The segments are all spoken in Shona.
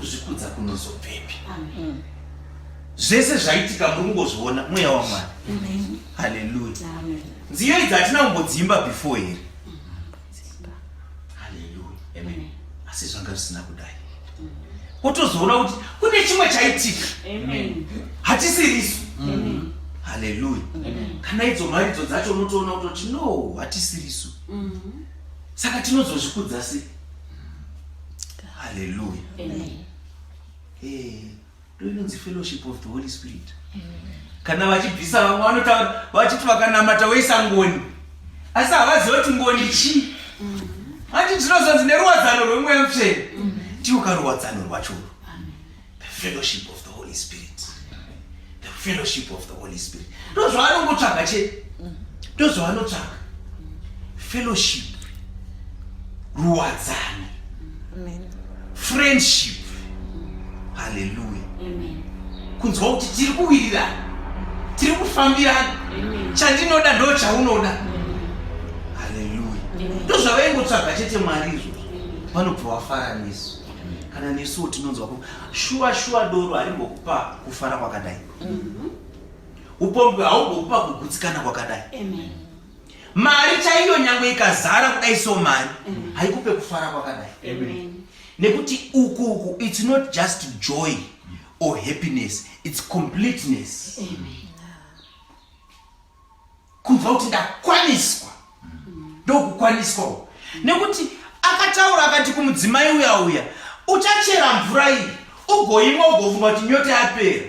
Kuzvikudza kunozobvepi? Zvese zvaitika muri kungozviona, mweya waMwari. Haleluya. Nziyo idzi hatina kumbodziimba before here? Haleluya. Amen. Asi zvanga zvisina kudai. Wotozoona kuti kune chimwe chaitika. Hatisirisu. Haleluya. Kana idzo mharidzo dzacho unotoona kutoti no, hatisirisu. Saka tinozozvikudza sei? Haleluya. Eh, ndoinonzi fellowship of the Holy Spirit. Kana vachibvisa vamwe vanotaura vachiti vakanamata voisa ngoni, asi havaziva kuti ngoni chii. Hanti tinozonzi neruwadzano rwemweya mutsvene. Ndiwo karuwadzano rwacho urwu. The fellowship of the Holy Spirit. The fellowship of the Holy Spirit. Ndozvaanongotsvaga chete. Ndozvaanotsvaga. Fellowship. Ruwadzano. Amen. Friendship. Hallelujah. Kunzwa kuti tiri kuwirirana. Tiri kufambirana. Chandinoda ndo chaunoda. Hallelujah. Ndozvavaingotsvaga chete Mwari izvozvo. Vanobva vafara nesu. Kana nesuwo tinonzwa ku shuwa shuwa doro harimbokupa kufara kwakadai. Upombwe haumbokupa kugutsikana kwakadai. Mari chaiyo nyangwe ikazara kudai so mari haikupe kufara kwakadai. Nekuti uku uku it's not just joy or happiness, it's completeness. Kunzwa kuti ndakwaniswa, ndokukwaniswa uku. Nekuti akataura akati kumudzimai uya uya, uchachera mvura iyi ugoimwa ugofunga kuti nyota yapera,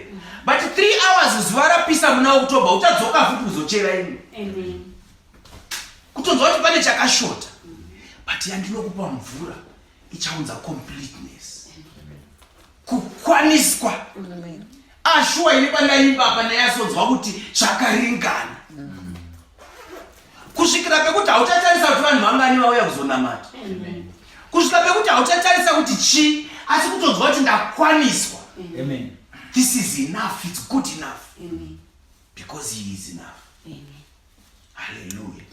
but 3 hours zuva rapisa muna October uchadzoka futi kuzochera imwe. Kutonzwa kuti pane chakashota, but yandinokupa mvura ichaunza completeness, kukwaniswa. Ashuwa ini pandaimba apa ndanyasonzwa kuti zvakaringana kusvikira pekuti hauchatarisa kuti vanhu vangani vauya kuzonamata, kusvika pekuti hauchatarisa kuti chii, asi kutonzwa kuti ndakwaniswa. Amen. This is enough, it's good enough. Because he is enough. Haleluya.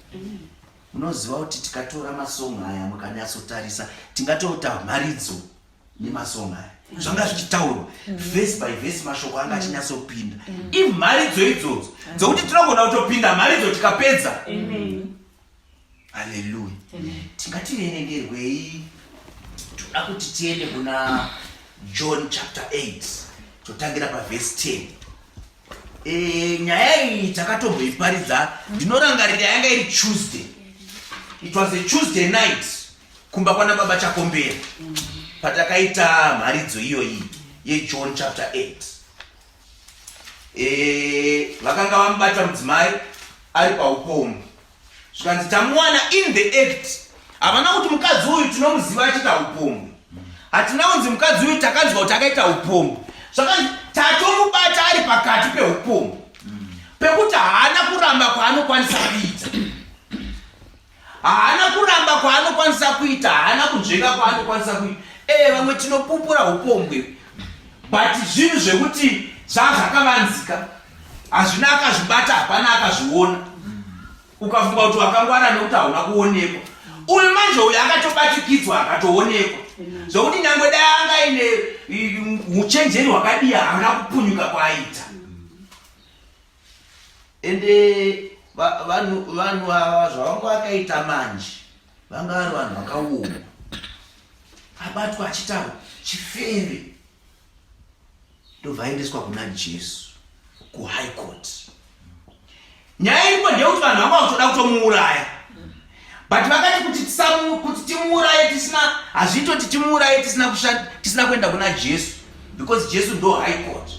Munoziva kuti tikatora masong aya mukanyatsotarisa tingatoita mharidzo nemasong aya, zvanga zvichitaurwa verse by verse, mashoko anga achinyatsopinda. Imharidzo idzodzo dzokuti tinogona kutopinda mharidzo tikapedza. Haleluya. Tingativerengerwei? Toda kuti tiende kuna John chapter 8, totangira pavhesi 10. Nyaya iyi takatomboiparidza, ndinorangarira yanga iri Tuesday. It was a Tuesday night kumba kwana baba Chakombera patakaita mharidzo iyoyi yeJohn chapter 8. Vakanga vamubata mudzimai ari paupombwe, zvikanzi tamuwana in the act. Havana kuti mukadzi uyu tinomuziva achiita upombwe, hatina kunzi mukadzi uyu takanzwa kuti akaita upombwe. Zvakanzi tatomubata ari pakati peupombwe, pekuti haana kuramba kwaanokwanisa kuita, haana kuramba kwaanokwanisa kuita, haana kunzvenga kwaanokwanisa kuita. Vamwe tinopupura upombwe, but zvinhu zvekuti zvazvakavanzika, hazvina akazvibata, hapana akazviona. Ukafunga kuti wakangwara nekuti hauna kuonekwa. Uyu manje uyu akatobatikidzwa, akatoonekwa, zvokuti nyangwe dai anga aine uchenjeri hwakadii, haana kupunyuka kwaaita. Ende vanhu ava zvavanga vakaita manje, vanga vari vanhu vakaoma. Abatwa achitaura chifeve, ndobva aendeswa kuna Jesu kuhigh court. Nyaya iripo ndeyekuti vanhu vanga vakutoda kutomuuraya, but vakati kuti timuuraye tisina, hazviitoti timuuraye tisina kuenda kuna Jesu, because Jesu ndo high court.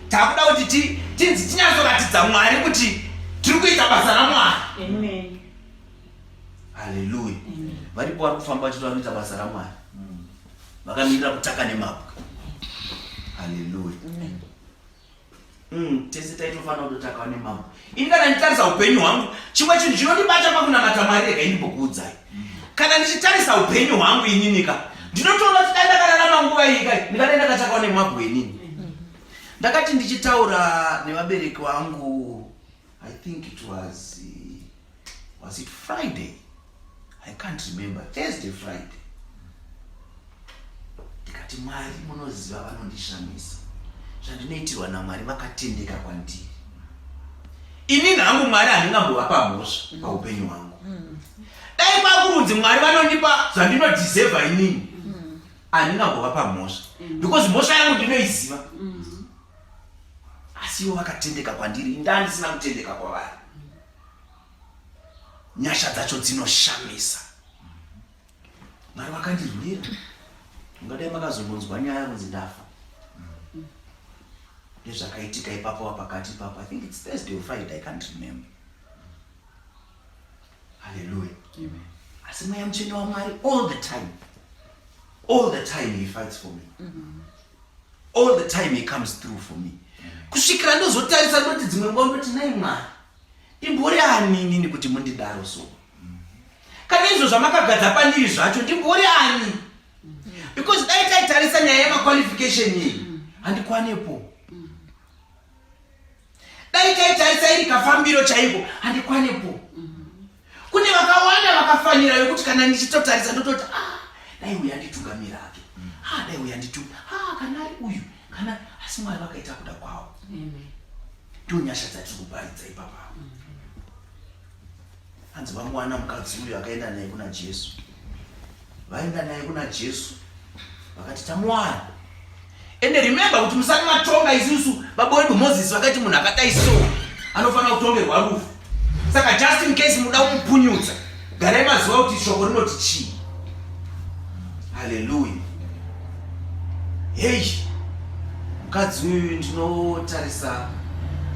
Takuda kuti tinzi tinyatsoratidza Mwari kuti tiri kuita basa raMwari. Amen. Haleluya. Varipo vari kufamba vachiti vari kuita basa raMwari, vakamirira kutaka nemabwe. Haleluya. Tese taitofanira kutotakawa nemabwe. Ini kana ndichitarisa upenyu hwangu, chimwe chinhu chinondibata pakunamata Mwari, rega indimbokuudzai. Kana ndichitarisa upenyu hwangu ininika, ndinotoona kuti dai ndakararama nguva iyi kai, ndingadai ndakatakawa nemabwe inini. Ndakati ndichitaura nevabereki vangu, I think it was it Friday? I can't remember. Thursday, Friday. But Mwari munoziva vanondishamisa. Zvandinoitirwa naMwari vakatendeka kwandiri. Ini hangu Mwari handingambovapa mhosva paupenyu hwangu. Dai kwakurunzi Mwari vanondipa zvandinodhisevha inini. Handingambovapa mhosva. Because mhosva yangu ndinoiziva. Asi ivo vakatendeka kwandiri, indaa ndisina kutendeka kwavari. Nyasha dzacho dzinoshamisa. Mwari vakandirwira. Ungadai makazombonzwa nyaya kunzi ndafa. Ndezvakaitika ipapo pakati ipapo. I think it's Thursday or Friday, I can't remember. Hallelujah. Amen. Asi Mweya Mutsvene waMwari all the time. All the time he fights for me. All the time he comes through for me. Kusvikira ndozotarisa ndoti dzimwe nguva ndoti nai Mwari. Ndimbori ani inini kuti mundidaro so? Kana izvo zvamakagadza pandiri zvacho ndimbori ani? Because dai taitarisa nyaya yemaqualification iyi handikwanepo. Dai taitarisa iri kafambiro chaiko handikwanepo. Kune vakawanda vakafanira vekuti kana ndichitotarisa ndototi ah, dai uyu anditungamira hake. Ah, dai uyu anditunga. Ah, kana ari uyu kana asi Mwari vakaita kuda kwavo. Ndiyo nyasha dzatiri kuparidza ipapa. Hanzi vamuwana mukadzi uyu akaenda naye kuna Jesu. Vaenda naye kuna Jesu vakati tamuwana. Ende remember kuti musati matonga isusu baba wedu Moses vakati munhu akadai so anofanira kutongerwa rufu. Saka just in case muda kumupunyutsa garai maziva kuti shoko rinoti chii. Hallelujah. Hey, mukadzi uyu ndinotarisa,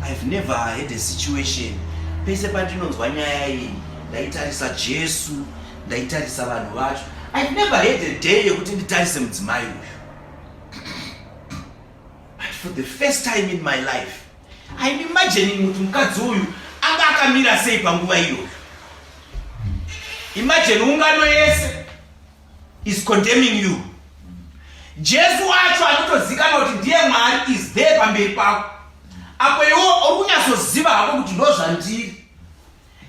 I've never had a situation pese pandinonzwa nyaya iyi ndaitarisa Jesu, ndaitarisa vanhu vacho. I've never had a day yekuti nditarise mudzimai uyu. But for the first time in my life, I'm imagining kuti mukadzi uyu anga akamira sei panguva iyoyo. Imagine ungano yese is condemning you. Jesu wacho anotozikanwa kuti ndiye Mwari is there pamberi pako. Apo iwe uri kunyatsoziva hako kuti ndozvandiri.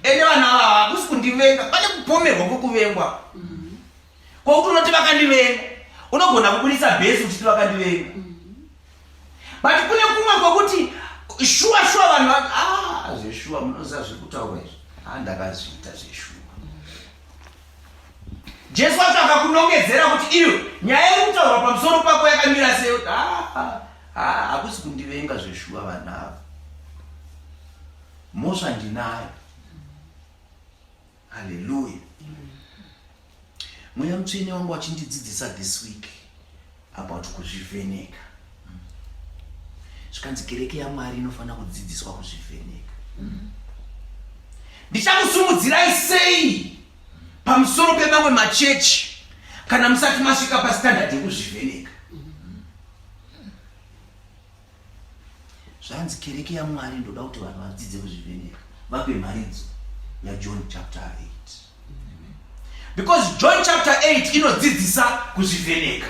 Ende vanhu ava hakusi kundivenga, pane kupomerwa kwekuvengwa. Kwokuti unoti vakandivenga, unogona kubudisa bhesi uchiti vakandivenga. But kune kumwe kwekuti shuwa shuwa vanhu ah zveshuwa munoziva zviri kutaurwa izvi. Ah ndakazviita zveshuwa. Jesu wacho akakunongedzera kuti iyo nyaya iri kutaurwa pamusoro pako yakamira sei? Ah, ah, hakusi kundivenga zveshuwa vanhu ava. Mhosva ndinayo. Haleluya. Mweya Mutsvene wangu wachindidzidzisa this week about kuzvivheneka. Zvikanzi kereke yaMwari inofanira kudzidziswa kuzvivheneka. Ndichakusumudzirai sei pamusoro pemamwe machechi kana musati masvika pastandard yekuzvivheneka? Zvanzi kereke yaMwari ndoda kuti vanhu vadzidze kuzvivheneka, vape mharidzo yaJohn chapter 8. Because John chapter 8 inodzidzisa kuzvivheneka,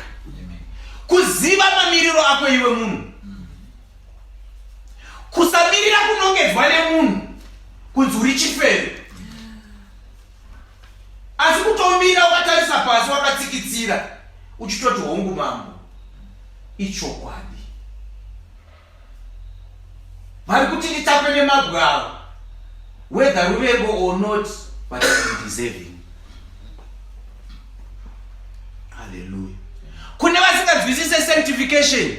kuziva mamiriro ako iwe munhu, kusamirira kunongedzwa nemunhu kunzi uri chifeve, asi kutomira wakatarisa pasi wakatsikitsira uchitoti hongu mambo, ichokwadi. Vari kuti nditakwe nemabwe avo, whether ruvengo or not, but I'm deserving. Hallelujah. Kune vasinganzwisise sanctification,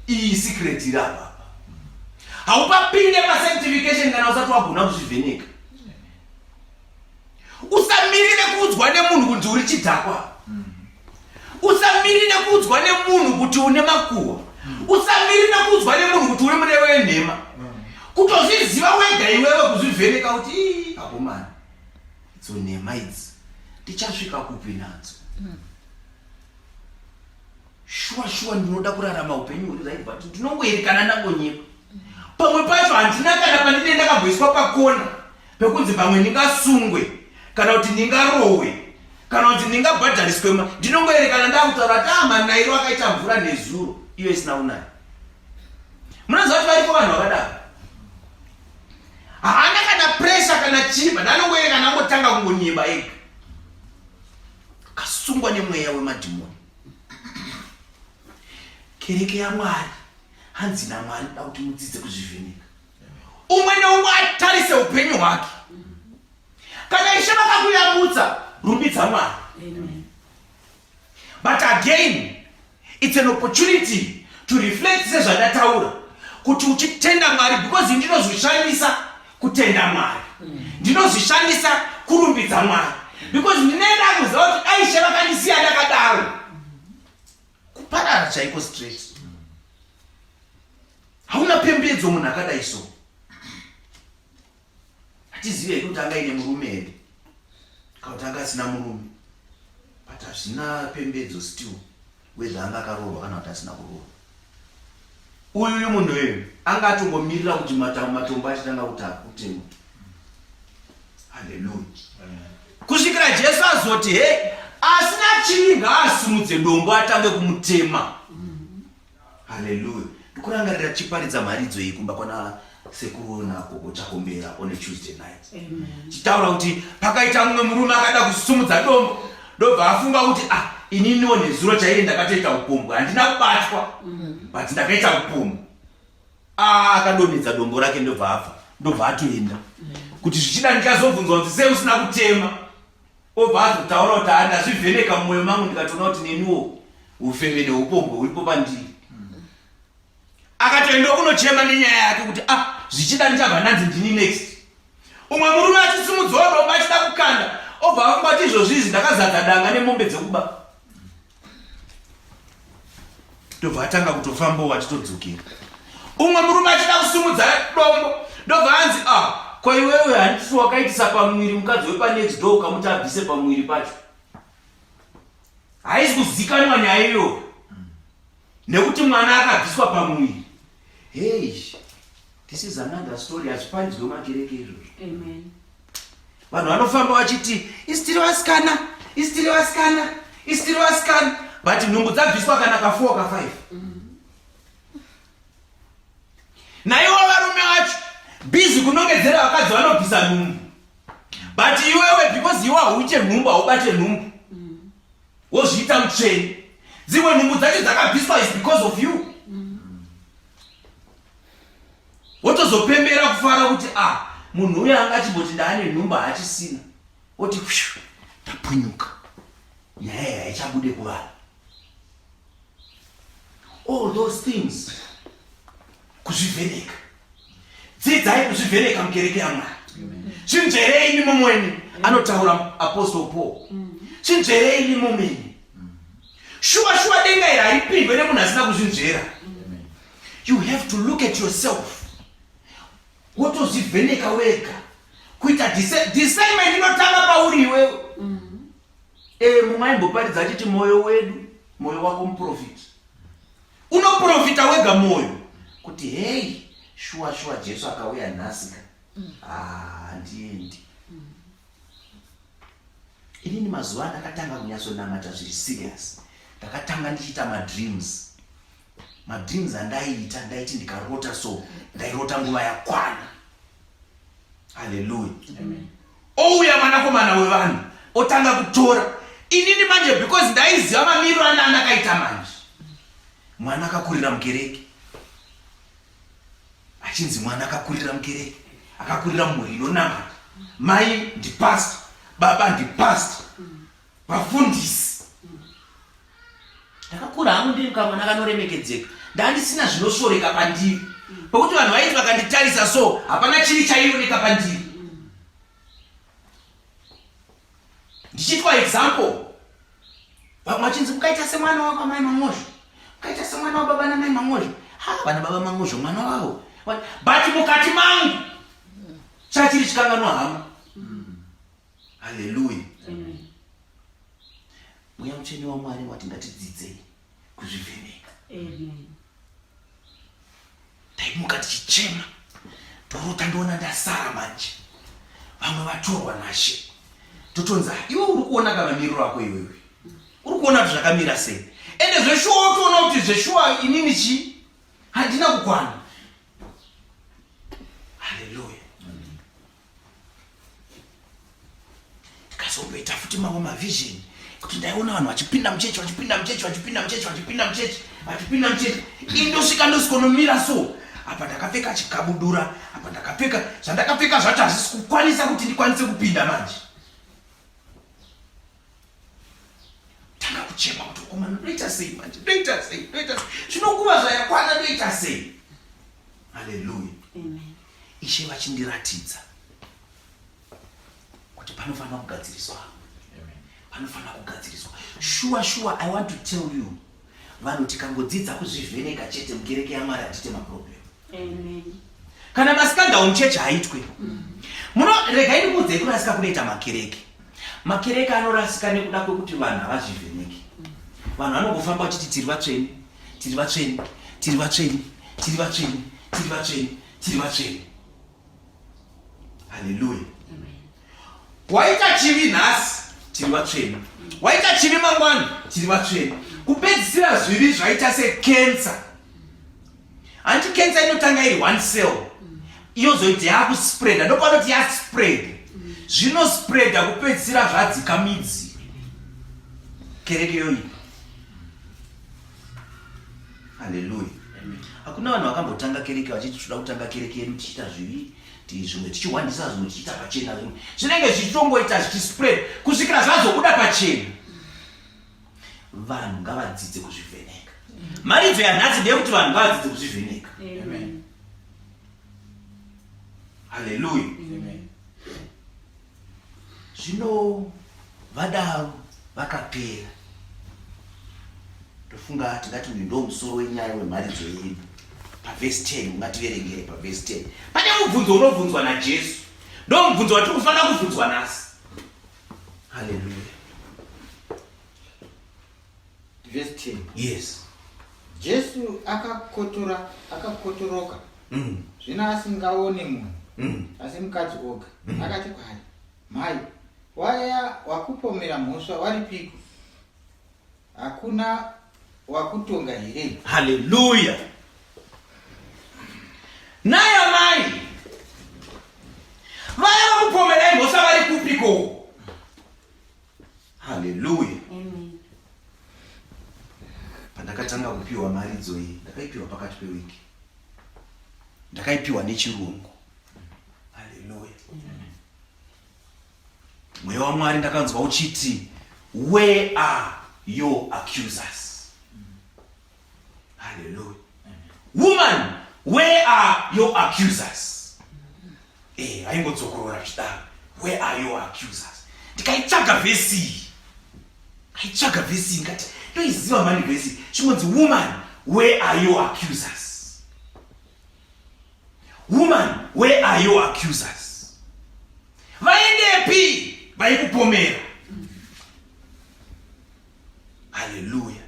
iyi secret iri apa. Haupapinde pasanctification kana usati wagona kuzvivheneka. Usamirire kuudzwa nemunhu kunzi uri chidhakwa. Usamirire kuudzwa nemunhu kuti une makuhwa. Usamirire kuudzwa nemunhu kuti uri murevo wenhema. Kutozviziva wega iwewe kuzvivheneka kuti ii akomana idzo nhema idzi ndichasvika kupi nadzo. Shuwa shuwa ndinoda kurarama upenyu huri right but ndinongoerekana ndangonyepa. Pamwe pacho handina kana pandine ndakamboiswa pakona pekunzi pamwe ndingasungwe kana kuti ndingarohwe kana kuti ndingabhadhariswe ma ndinongoerekana ndakutaura kuti ah manairo akaita mvura nezuro iyo isina kunaya. Munoziva kuti variko vanhu vakadaro. Haana kana pressure kana chii but anongoerekana angotanga kungonyeba ega. Kasungwa nemweya wemadhimoni. Kereke yaMwari, hanzi naMwari kuda kuti mudzidze kuzvivheneka. Umwe neumwe atarise upenyu hwake. Kana Ishe vakakuyamutsa, rumbidza Mwari. But again, it's an opportunity to reflect sezvandataura kuti uchitenda Mwari, because ndinozvishandisa kutenda Mwari, ndinozvishandisa kurumbidza Mwari, because ndinenda kuziva kuti dai Ishe vakandisiya ndakadaro, kuparara chaiko straight. Hauna pembedzo munhu akadai so. Hatizive hedu kuti anga aine murume here kana kuti anga asina murume, but hazvina pembedzo still whether anga akaroorwa kana kuti asina kuroorwa. Uyuyu munhu uyu anga atongomirira kuti matombo achitanga kuti akutemwa. Haleluya. Kusvikira Jesu azoti, he, asina chivi ngaasimudze dombo atange kumutema. Haleluya. Ndikurangarira tichiparidza mharidzo iyi kumba kwana sekuru nagogo Chakombera on a Tuesday night. Chitaura kuti pakaita mumwe murume akada kusumudza dombo, ndobva afunga kuti ah, ininiwo nezuro chaiye ndakatoita upombwe, handina kubatwa, but ndakaita upombwe. Ah, akadonhedza dombo rake ndobva afa, ndobva atoenda. Kuti zvichida ndichazobvunzwa kuti sei usina kutema. Obva azotaura kuti handazvivheneka mumwoyo mangu ndikatoona kuti neniwo ufeve neupombwe huripo pandiri. Akatoendawo kunochema nenyaya yake kuti ah, zvichida ndichabva ndanzi ndini next. Umwe murume achisumudzawo dombo achida kukanda, obva afunga kuti izvozvi izvi ndakazadza danga nemombe dzekuba. Ndobva atanga kutofambawo achitodzokera. Umwe murume achida kusumudza dombo, ndobva anzi ah, ko iwewe handiti wakaitisa pamuviri mukadzi wepanext door ukamuti abvise pamuviri pacho. Haisi kuzikanwa nyaya iyoyo nekuti mwana akabviswa pamuviri. Hey, this is another story. Hazviparidzwe makereke izvozvo. Amen. Vanhu vanofamba vachiti isi tiri vasikana, isi tiri vasikana, isi tiri vasikana, but nhumbu dzabviswa kana ka 4 ka 5. Naiwo varume vacho busy kunongedzera vakadzi vanobvisa nhumbu, but iwewe because iwe hauite nhumbu, haubate nhumbu, wozviita mutsvene. Dzimwe nhumbu dzacho dzakabviswa is because of you. Wotozopembera kufara kuti ah, munhu uyo anga achimboti ndaane nhumbu haachisina, woti phew, ndapunyuka, nyaya iyi haichabude kuvanhu. All those things kuzvivheneka. Dzidzai kuzvivheneka mukereke yaMwari. Zvinzverei imi mumweni, anotaura Apostle Paul. Zvinzverei imi mumweni. Shuwa shuwa denga iri haripindwe nemunhu asina kuzvinzvera. You have to look at yourself. Wotozvivheneka wega. Kuita discernment inotanga pauri iwewe. Mumwe aimboparidza achiti moyo wedu, moyo wako muprofita. Unoprofita wega moyo kuti hey, shuwa shuwa Jesu akauya nhasi ka. Handiendi. Inini mazuva andakatanga kunyatsonamata zviri serious, ndakatanga ndichiita madreams. Madreams andaiita, ndaiti ndikarota so, ndairota nguva yakwana. Hallelujah. Amen. Ouya mwanakomana wevanhu otanga kutora inini manje, because ndaiziva mamiriro anda andakaita manje. Mwana akakurira mukereke, achinzi mwana akakurira mukereke, akakurira mumhuri inonamata. Mai ndipastor, baba ndipastor, vafundisi. Ndakakura hangu ndiri kamwana kanoremekedzeka, ndandisina zvinosvoreka pandiri, pekuti vanhu vaiti vakanditarisa so hapana chiri chaioneka pandiri. Ndichiitwa example, vamwe vachinzi mukaita semwana wako amai Mangozho, mukaita semwana wababa namai Mangozho. Ha, vana baba Mangozho mwana wavo, but mukati mangu chachiri chikanganwa hama. Haleluya. Mweya Mutsvene waMwari wati ngatidzidzei kuzvivheneka. Amen. Ndaimuka ndichichema, ndorota ndoona ndasara manje, vamwe vatorwa naShe. Totonzi iwe uri kuona kamamiriro ako, iwewe uri kuona kuti zvakamira sei, ende zveshuwa wotoona kuti zveshuwa inini chii handina kukwana. Haleluya. Ndikazomboita futi mamwe mavision. Kuti ndaiona vanhu vachipinda muchechi, vachipinda muchechi, vachipinda muchechi, vachipinda muchechi, vachipinda muchechi. Indosvika ndosikonomira so. Apa ndakapfeka chikabudura, apa ndakapfeka zvandakapfeka zvacho hazvisi kukwanisa kuti ndikwanise kupinda manje. Tanga kuchema kuti komana ndoita sei manje? Ndoita sei? Ndoita sei? Zvino nguva zvayakwana ndoita sei? Haleluya. Amen. Ishe vachindiratidza kuti panofanira kugadziriswa. Panofanira kugadziriswa. Shuwa shuwa I want to tell you vanhu tikangodzidza kuzvivheneka chete mukereke yaMwari hatite maproblem. Amen. Kana maskandal muchechi haitwe. Muno regai ndikuudzei kurasika kunoita makereke. Makereke anorasika nekuda kwekuti vanhu havazvivheneki. Vanhu vanongofamba vachiti tiri vatsvene, tiri vatsvene, tiri vatsvene, tiri vatsvene, tiri vatsvene, tiri vatsvene. Haleluya. Waita chivi nhasi, tiri vatsvene. Waita chivi mangwana, tiri vatsvene. Kupedzisira zvivi zvaita sekensa. Hanti kensa inotanga iri one cell yozoita yakuspreada, ndopanoti yaspread zvinospreada kupedzisira zvadzika midzi. Kereke yoipa. Haleluya. Hakuna vanhu vakambotanga kereke vachiti toda kutanga kereke yedu tichiita zvivi zvimwe tichihwandisa zvimwe tichiita pachena zvimwe zvinenge zvichitongoita zvichispread kusvikira zvazobuda pachena. Vanhu ngavadzidze kuzvivheneka. Mharidzo yanhasi ndeyekuti vanhu ngavadzidze kuzvivheneka. Haleluya. Zvino vadaro vakapera. Ndofunga tingati uyu ndo musoro wenyaya wemharidzo yedu. Pavhesi 10 ungativerengere pavhesi 10. Pane mubvunzo unobvunzwa naJesu. Ndo mubvunzo watiri kufanira kubvunzwa nhasi. Haleluya. Verse 10. Yes. Jesu akakotora akakotoroka zvino asingaone munhu asi mukadzi oga akati kwaari, Mhai, waya wakupomera mhosva waripiko? Hakuna wakutonga here? Haleluya. Naye amai vaya vakupomerai mhosva vari kupiko? Haleluya. Pandakatanga kupiwa mharidzo iyi, ndakaipiwa pakati pewiki. Ndakaipiwa nechirungu. Haleluya. Mweya waMwari ndakanzwa uchiti, where are your accusers? Hallelujah. Woman, where are your accusers? Eh, vaingodzokorora zvichidaro. Where are your accusers? Ndikaitsvaga vhesi iyi. Ndikaitsvaga vhesi iyi ndikati ndoiziva mani vhesi. Chingonzi woman, where are your accusers? Woman, where are your accusers? Vaendepi vaikupomera? Haleluya.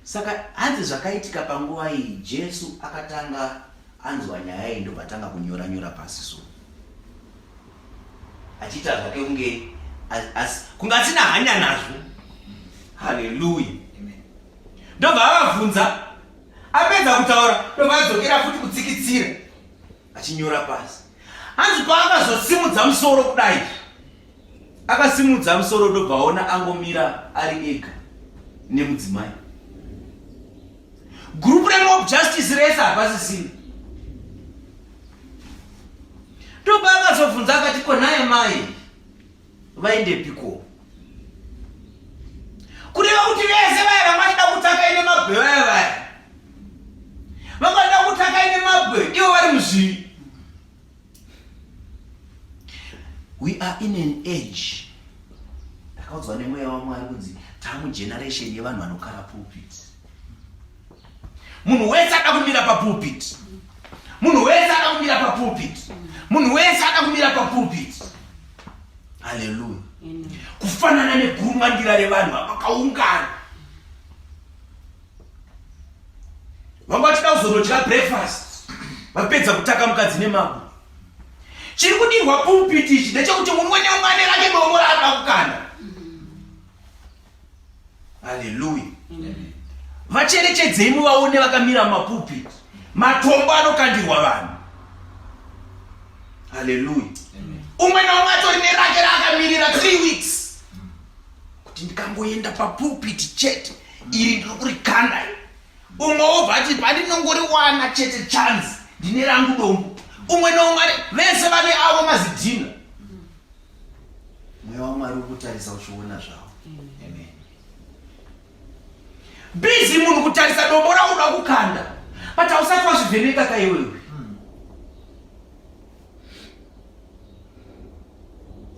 Saka hanzi zvakaitika panguva iyi Jesu akatanga anzwa nyaya iyi ndobva atanga kunyora nyora pasi so achiita zvake kunge kunge asina hanya nazvo. Haleluya. Ndobva avabvunza apedza kutaura ndobva adzokera futi kutsikitsira achinyora pasi. Hanzi paakazosimudza musoro kudai akasimudza musoro ndobva aona angomira ari ega nemudzimai. Group remob justice rese hapasisina. Ndobva akazobvunza akati ko nhai mai vaendepiko? Kureva kuti vese vaya vanga vachida kutaka ine mabwe vaya vaya vanga vachida kutaka ine mabwe ivo vari muzvivi. We are in an age ndakaudzwa nemweya waMwari kunzi tamugeneration yevanhu vanokara pulpit. Munhu wese ada kumira papulpit. Munhu wese ada kumira papulpit. Munhu wese ada kumira papulpit. Haleluya. Kufanana negurumwandira revanhu vakaungana vanga vachida kuzonodya breakfast vapedza kutaka mukadzi nemabwe. Chiri kudirwa pulpit ichi ndechekuti mumwe neumwe ane rake dombo raanoda kukanda. Haleluya. Vacherechedzei muvaone vakamira mumapulpit, matombo anokandirwa vanhu. Haleluya. Umwe naumwe atori nerake raakamirira 3 weeks. Kuti ndikangoenda papulpit chete iri ndiri kurikanda. Umwe wobva ati pandinongoriwana chete chance ndine rangu dombo. Umwe neumwe vese vane avo mazidhina. Mweya waMwari uri kutarisa uchiona zvavo. Amen. Busy munhu kutarisa dombo raunoda kukanda but hausati wazvivheneka ka iwewe.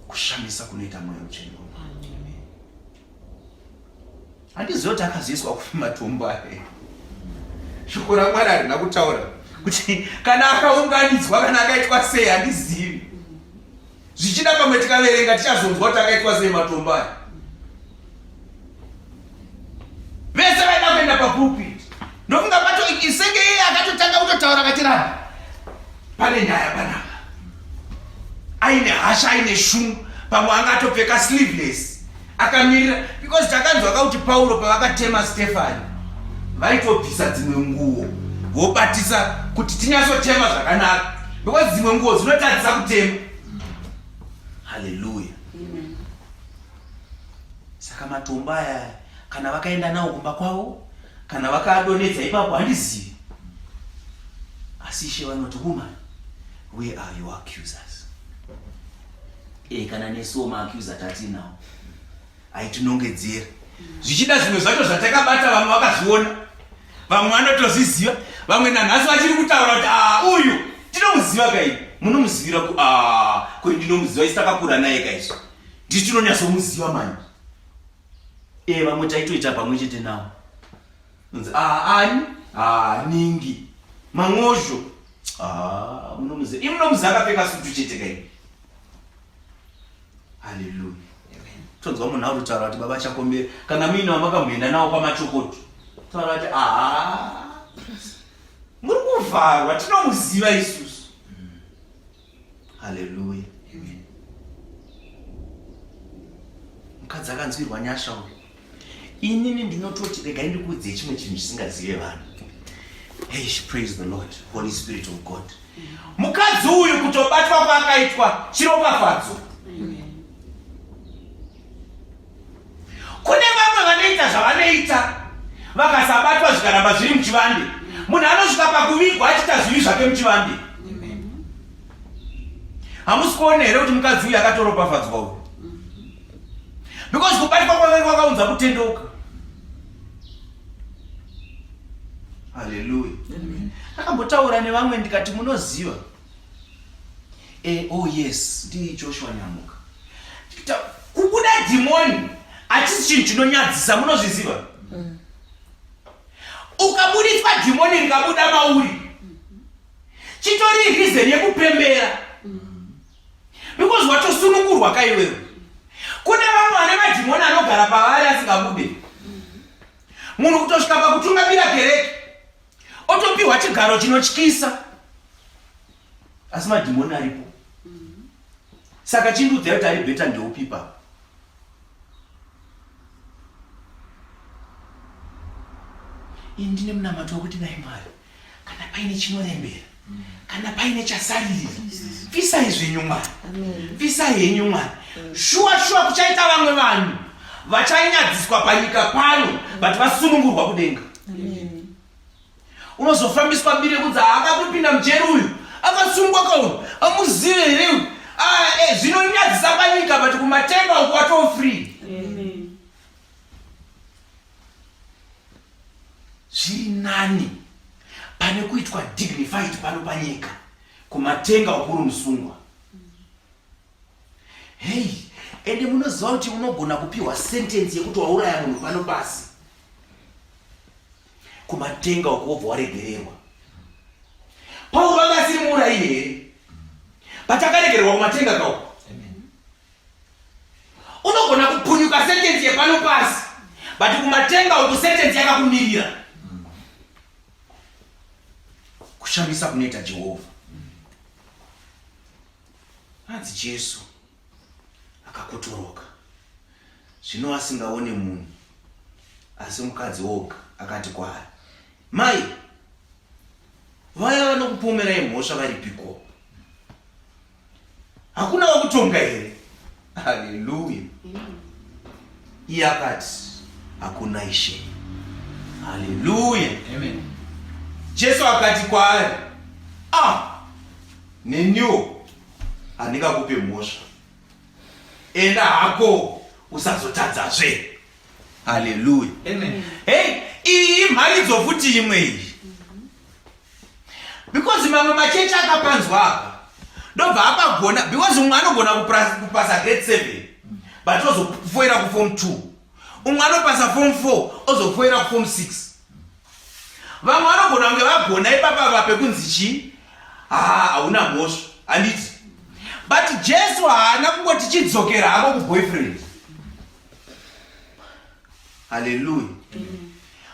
Kushamisa kunoita mweya mutsvene waMwari. Handizivi kuti akazoiswa kupi matombo aya. Shoko raMwari harina kutaura kuti kana akaunganidzwa kana akaitwa sei handizivi. Zvichida pamwe tikaverenga tichazonzwa kuti akaitwa sei matombo aya. Vese vaida kuenda papulpit. Ndofunga pato isenge iye akatotanga kutotaura akati rabhi pane nyaya panapa. Aine hasha aine shungu pamwe anga atopfeka sleeveless akamirira because takanzwa ka kuti Pauro pavakatema Stefani vaitobvisa dzimwe nguo vobatisa kuti tinyatsotema zvakanaka because dzimwe nguo dzinotadzisa kutema. Haleluya. Saka matombo aya kana vakaenda nawo kumba kwavo kana vakaadonedza ipapo handizivi, asi Ishe vanoti woman where are your accusers? E, kana nesuwo maaccuser tatinawo aitinongedzera zvichida zvimwe zvacho zvatakabata vamwe vakazviona vamwe vanotozviziva vamwe nanhasi vachiri kutaura kuti ah, uyu tinomuziva kai munomuzivira ku ah, kuri ndinomuziva isi takakura naye kaisu ndisi tinonyatsomuziva manje e vamwe taitoita pamwe chete nawo nzi ah, ani ah, ningi mang'ozho ah, munomuziva imi munomuziva akapfeka sutu chete kai haleluya tonzwa munhu akutotaura kuti baba chakombera kana muine wamakamboenda nawo kwamachokoto taura kuti aha muri kuvharwa tinomuziva isusu haleluya mukadzi akanzwirwa nyasha uyu inini ndinototi regai ndikuudzei chimwe chinhu chisingazive vanhu hey praise the lord holy spirit of god mukadzi uyu kutobatwa kwaakaitwa chiropafadzo kune vamwe vanoita zvavanoita vakasabatwa zvikaramba zviri muchivande munhu anosvika pakuvigwa achiita zvivi zvake muchivande hamusi kuona here kuti mukadzi uyu akatoropafadzwa uyu because kubatwa kwake kwakaunza kutendeuka haleluya akambotaura nevamwe ndikati munoziva e, oh yes ndi joshua nyamuka kubuda dhimoni hachisi chinhu chinonyadzisa munozviziva mm. Ukabuditswa dhimoni rikabuda mauri chitori reason yekupembera because watosunungurwa kaiwewe. Kune vamwe vane madhimoni anogara pavari asingabude. Munhu kutosvika pakutungamira kereke otopiwa chigaro chinotyisa asi madhimoni aripo. Saka chindiudzai kuti ari bheta ndeupi ipapo? Ini ndine munamato wekuti dai Mwari kana paine chinorembera kana paine chasaririra bvisai zvenyu Mwari, bvisai henyu Mwari. Shuwa shuwa kuchaita vamwe vanhu vachanyadziswa panyika pano but vasunungurwa kudenga. Unozofambiswa mbiri yekunzi akatopinda mujeri uyu akasungwa kauyu amuzive here uyu ah, eh, zvinonyadzisa panyika but kumatenga uku watoo free. Zviri nani pane kuitwa dignified pano panyika kumatenga uku uri musungwa. Hei, ende munoziva kuti unogona kupiwa sentence yekuti wauraya munhu pano pasi kumatenga uku wobva waregererwa. Pauro anga asiri muurayi here? But akaregererwa kumatenga kauku. Unogona kupunyuka sentence yepano pasi but kumatenga uku sentence yakakumirira. Kushamisa kunoita Jehovha. Hanzi Jesu akakotoroka zvino asingaone munhu asi mukadzi oga akati kwaari, Mai, vaya vanokupomerai mhosva varipiko? Hakuna wakutonga here? Haleluya. Iye akati, Hakuna Ishe. Haleluya. Amen. Jesu akati kwaari, Ah, neniwo handingakupe mhosva. Enda hako usazotadzazve. Haleluya. Amen. Hey, iyi imharidzo futi imwe iyi. Because mamwe machechi akapanzwa apa ndobva apagona because umwe anogona kupasa grade 7 but ozofoira kuform 2 umwe anopasa form 4 ozofoira kuform 6 vamwe vanogona kunge vagona ipapa apa pekunzi chii haa hauna mhosva handiti but jesu haana kungoti chidzokera hako kuboyfriend haleluya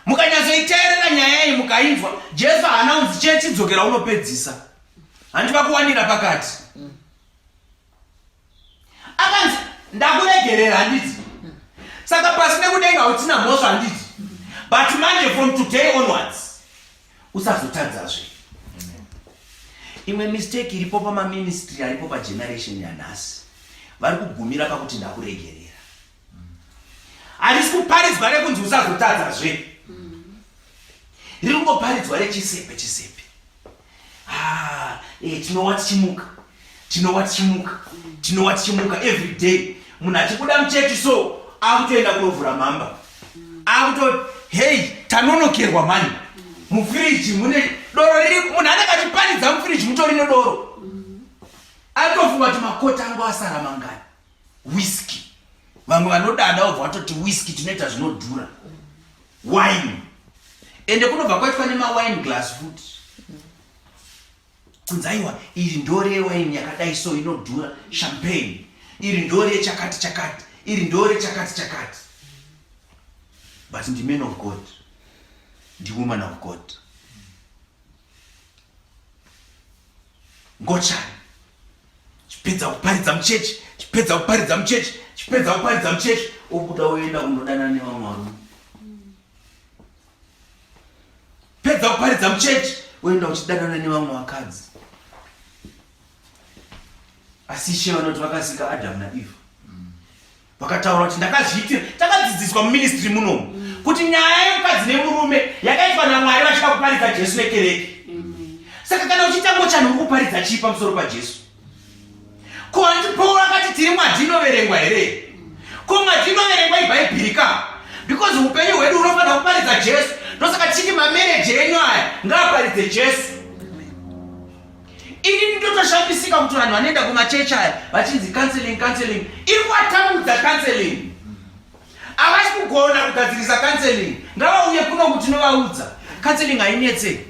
mukanyatsoiteerera nyaya iyi mukainzwa jesu haana kunzi chechidzokera unopedzisa hanti vakuwanira pakati akanzi ndakuregerera handiti saka pasi nekudenga hautina mhosva handiti but manje from today onwards usazotadzazve imwe mistake iripo pamaministry aripo pageneration yanhasi vari kugumira pakuti ndakuregerera harisi kuparidzwa rekunzi usazotadza zve riri kungoparidzwa rechisepe chisepe ah, eh, tinowa tichimuka tinowa tichimuka tinowa tichimuka every day munhu achibuda muchechi so akutoenda kunovhura mhamba akuto hei tanonokerwa mani mufiriji mune doro riri munhu anenge achiparidza mufiriji mutori nedoro atofunga kuti makota angu asara mangani whisky vamwe vanodada vobva vatoti whisky tinoita zvinodhura wine ende kunobva kwaitwa nemawine glass futi kunzi aiwa iri ndore wine yakadai so inodhura champagne iri ndore chakati chakati iri ndore chakati chakati but ndi man of god ndi woman of god ngochani chipedza kuparidza muchechi chipedza kuparidza muchechi chipedza kuparidza muchechi obuda oenda kunodana nevamwe varume pedza kuparidza muchechi oenda uchidanana nevamwe vakadzi asi ishe vanoti vakasika adamu naeva Vakataura kuti ndakazviitira, takadzidziswa muministry munomu kuti nyaya yemukadzi nemurume yakaitwa naMwari vachida kuparidza Jesu nekereke. Saka kana uchiita ngochani uri kuparidza chii pamusoro paJesu? Ko hanti Paul akati tiri mwadhi inoverengwa here? Ko mwadhi inoverengwa ibhaibhiri ka? Because upenyu hwedu hunofanira kuparidza Jesu. Ndosaka tichiti mamereji enyu aya ngaaparidze Jesu. Ini ndotoshamisika kuti vanhu vanoenda kumachechi aya vachinzi counseling counseling iri kuvatambudza counseling havasi kugona kugadzirisa counseling ngavauye kuno kuti tinovaudza counseling hainetse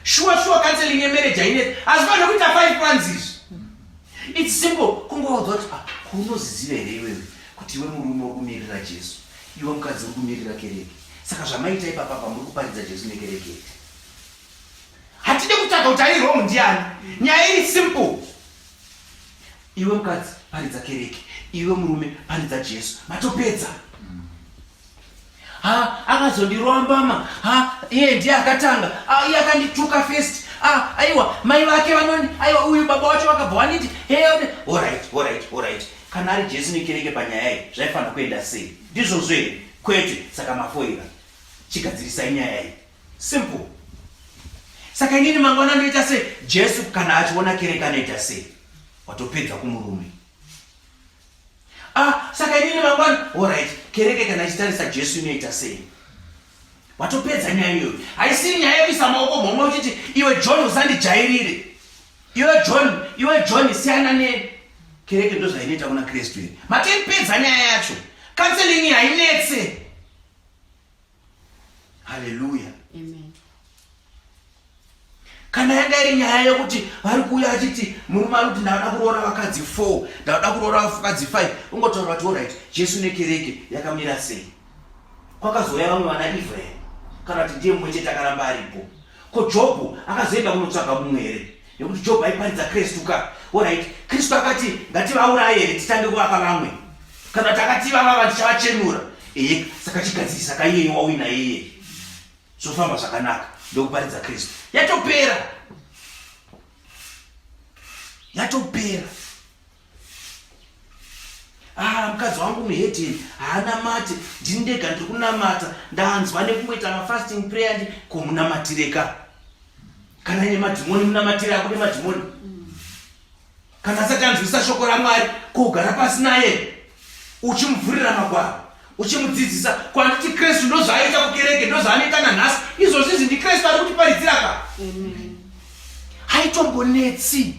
shuwa shuwa counseling yemarriage hainetse asi vanhu kuita five plans izvi its simple kungovaudza kuti ah, kuunoziziva here iwewe kuti iwe murume uri kumirira jesu iwe mukadzi uri kumirira kereke saka zvamaita ipapa pa muri kuparidza jesu nekereke Hatidi kutsvaga kuti ari wrong ndiani. Nyaya iri simple. Iwe mukadzi paridza kereke, iwe murume paridza Jesu. Matopedza. Ha, akazondirova mbama. Ha, iye ndiye akatanga. Ah, iye akandituka first. Ah, aiwa, mai vake vanoni, aiwa uyu baba wacho vakabva vaniti, hey, all right, all right, all right. Kana ari Jesu nekereke panyaya iyi, zvaifanira kuenda sei? Ndizvozvo here? Kwete, saka mafoira. Chigadzirisai nyaya iyi. Simple. Saka inini mangwana ndoita sei? Jesu kana achiona kereke anoita sei? Watopedza kumurume. Ah, saka inini mangwana, alright, kereke kana ichitarisa Jesu inoita sei? Watopedza nyaya iyoyo. Haisiri nyaya yekuisa maoko mhomwe uchiti iwe John usandijairire. Iwe John, iwe John siyana ne kereke ndozvainoita kuna Kristu here? Matopedza nyaya yacho. Counseling hainetse. Haleluya. Amen. Kana yanga iri nyaya yekuti vari kuuya achiti murume ari kuti ndauda kuroora vakadzi 4, ndauda kuroora vakadzi 5, ungotaura kuti alright, Jesu nekereke yakamira sei? Kwakazouya vamwe vana Eva here? Kana kuti ndiye mumwe chete akaramba aripo? Ko Jobho akazoenda kunotsvaga mumwe here? Nekuti Jobho aiparidza Kristu ka. Alright, Kristu akati ngativauraye here titange kuvapa vamwe? Kana kuti akati ivava tichavachenura. Ehe, saka chigadzirisa ka iyeye wauina iyeye. Zvofamba zvakanaka ndokuparidza Kristu. Yatopera. Yatopera. Ah, mukadzi wangu muhedheni haanamate, ndini ndega ndiri kunamata, ndanzwa nekungoita mafasting prayer ndi ko munamatireka kana ine madhimoni munamatire ako nemadhimoni kana asati anzwisisa shoko ramwari kogara pasi naye uchimuvhurira magwaro uchimudzidzisa kwanditi kristu ndozvaaita kukereke ndozvaanoita nanhasi izvozvi izvi ndikristu ari kutiparidzira ka haitombonetsi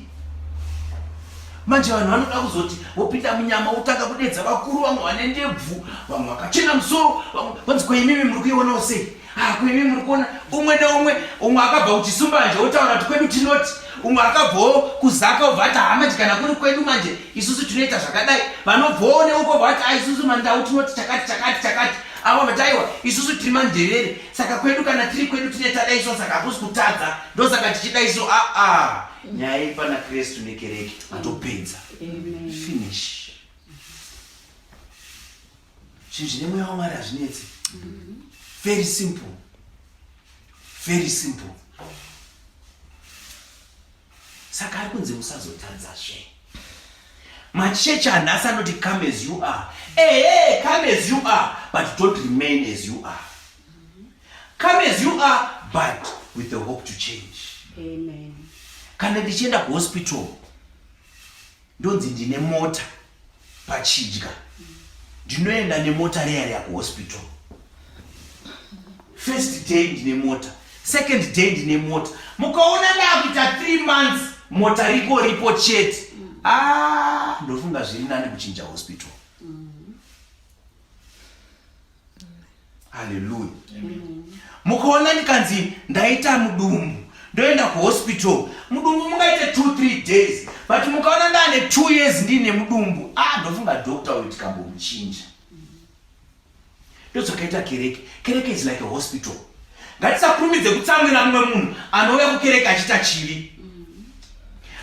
manje vanhu vanoda kuzoti wopinda munyama wotanga kudedza vakuru vamwe vane ndebvu vamwe vakachena musoro vamwe vanzi kwaimimi muri kuionawo sei Ah, kuimi muri kuona umwe neumwe umwe akabva kuchisumbanje wotaura kuti kwedu tinoti umwe akabvawo kuzaka obva ati haa manje kana kuri kwedu manje isusu tinoita zvakadai vanobvawo neuko bva vati a ah, isusu mandau tinoti chakati chakati chakati avo vati aiwa isusu tiri mandevere saka kwedu kana tiri kwedu tine tadaiso saka hakusi kutadza ndosaka tichidaiso aa ah, nyaya iri pana kristu nekereke matopedza finish zvinhu zvine mweya wamwari hazvinetsi very simple very simple saka ari kunzi musazotadzazve machechi anhasi anoti come as you are ehe come as you are but don't remain as you are come as you are but with the hope to change Amen. kana ndichienda kuhospital ndonzi ndine mota pachidya ndinoenda nemota reya reya kuhospital first day ndine mota second day ndine mota mukaona ndakuita three months mota riko ripo chete ah, ndofunga zviri nani kuchinja hospital haleluya mukaona ndikanzi ndaita mudumbu ndoenda kuhospital mudumbu mungaite 2 3 days but mukaona ndaane 2 years ndiine mudumbu ah ndofunga doctor uyu tikambomuchinja ndodzakaita kereke kereke is like a hospital ngatisakurumidze kutsamwira mumwe munhu anouya kukereke achiita chivi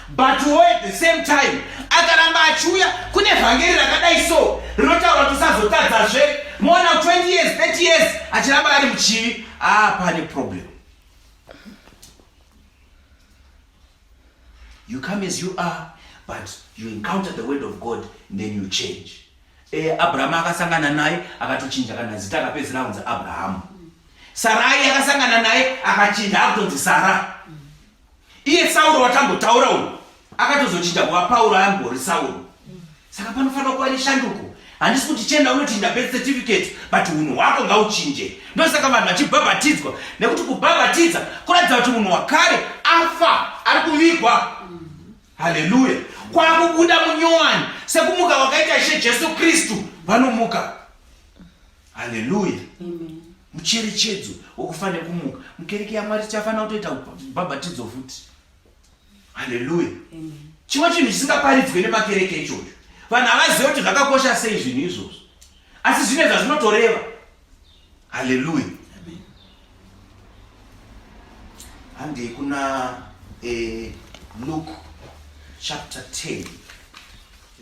but wo at the same time akaramba achiuya kune vhangeri rakadai so rinotaura kuti usazotadzazve moona 20 years 30 years achiramba ari muchivi ah pane problem you come as you are but you encounter the word of god then you change e, abrahamu akasangana naye akatochinja kana zita akapedzisira kunzi abrahamu sarai akasangana naye akachinja akutonzi sara Iye Sauro watambotaura uyu akatozochinja kuva Pauro ambori Sauro. Saka panofanira kuva neshanduko. Handisi kuti chienda unochinja birth certificate but unhu hwako ngauchinje. Ndosaka vanhu vachibhabhatidzwa nekuti kubhabhatidza kuratidza kuti munhu wakare afa ari kuvigwa. Haleluya. Kwakubuda munyowani sekumuka kwakaita Ishe Jesu Kristu vanomuka. Haleluya. Mucherechedzo wokufa nekumuka. Mukereke yaMwari tichafanira kutoita bhabhatidzo futi. Haleluya. Chimwe chinhu chisingaparidzwe nemakereke ichocho. Vanhu havazive kuti zvakakosha sei zvinhu izvozvo. Asi zvine zvazvinotoreva. Haleluya. Handei kuna eh, Luke chapter 10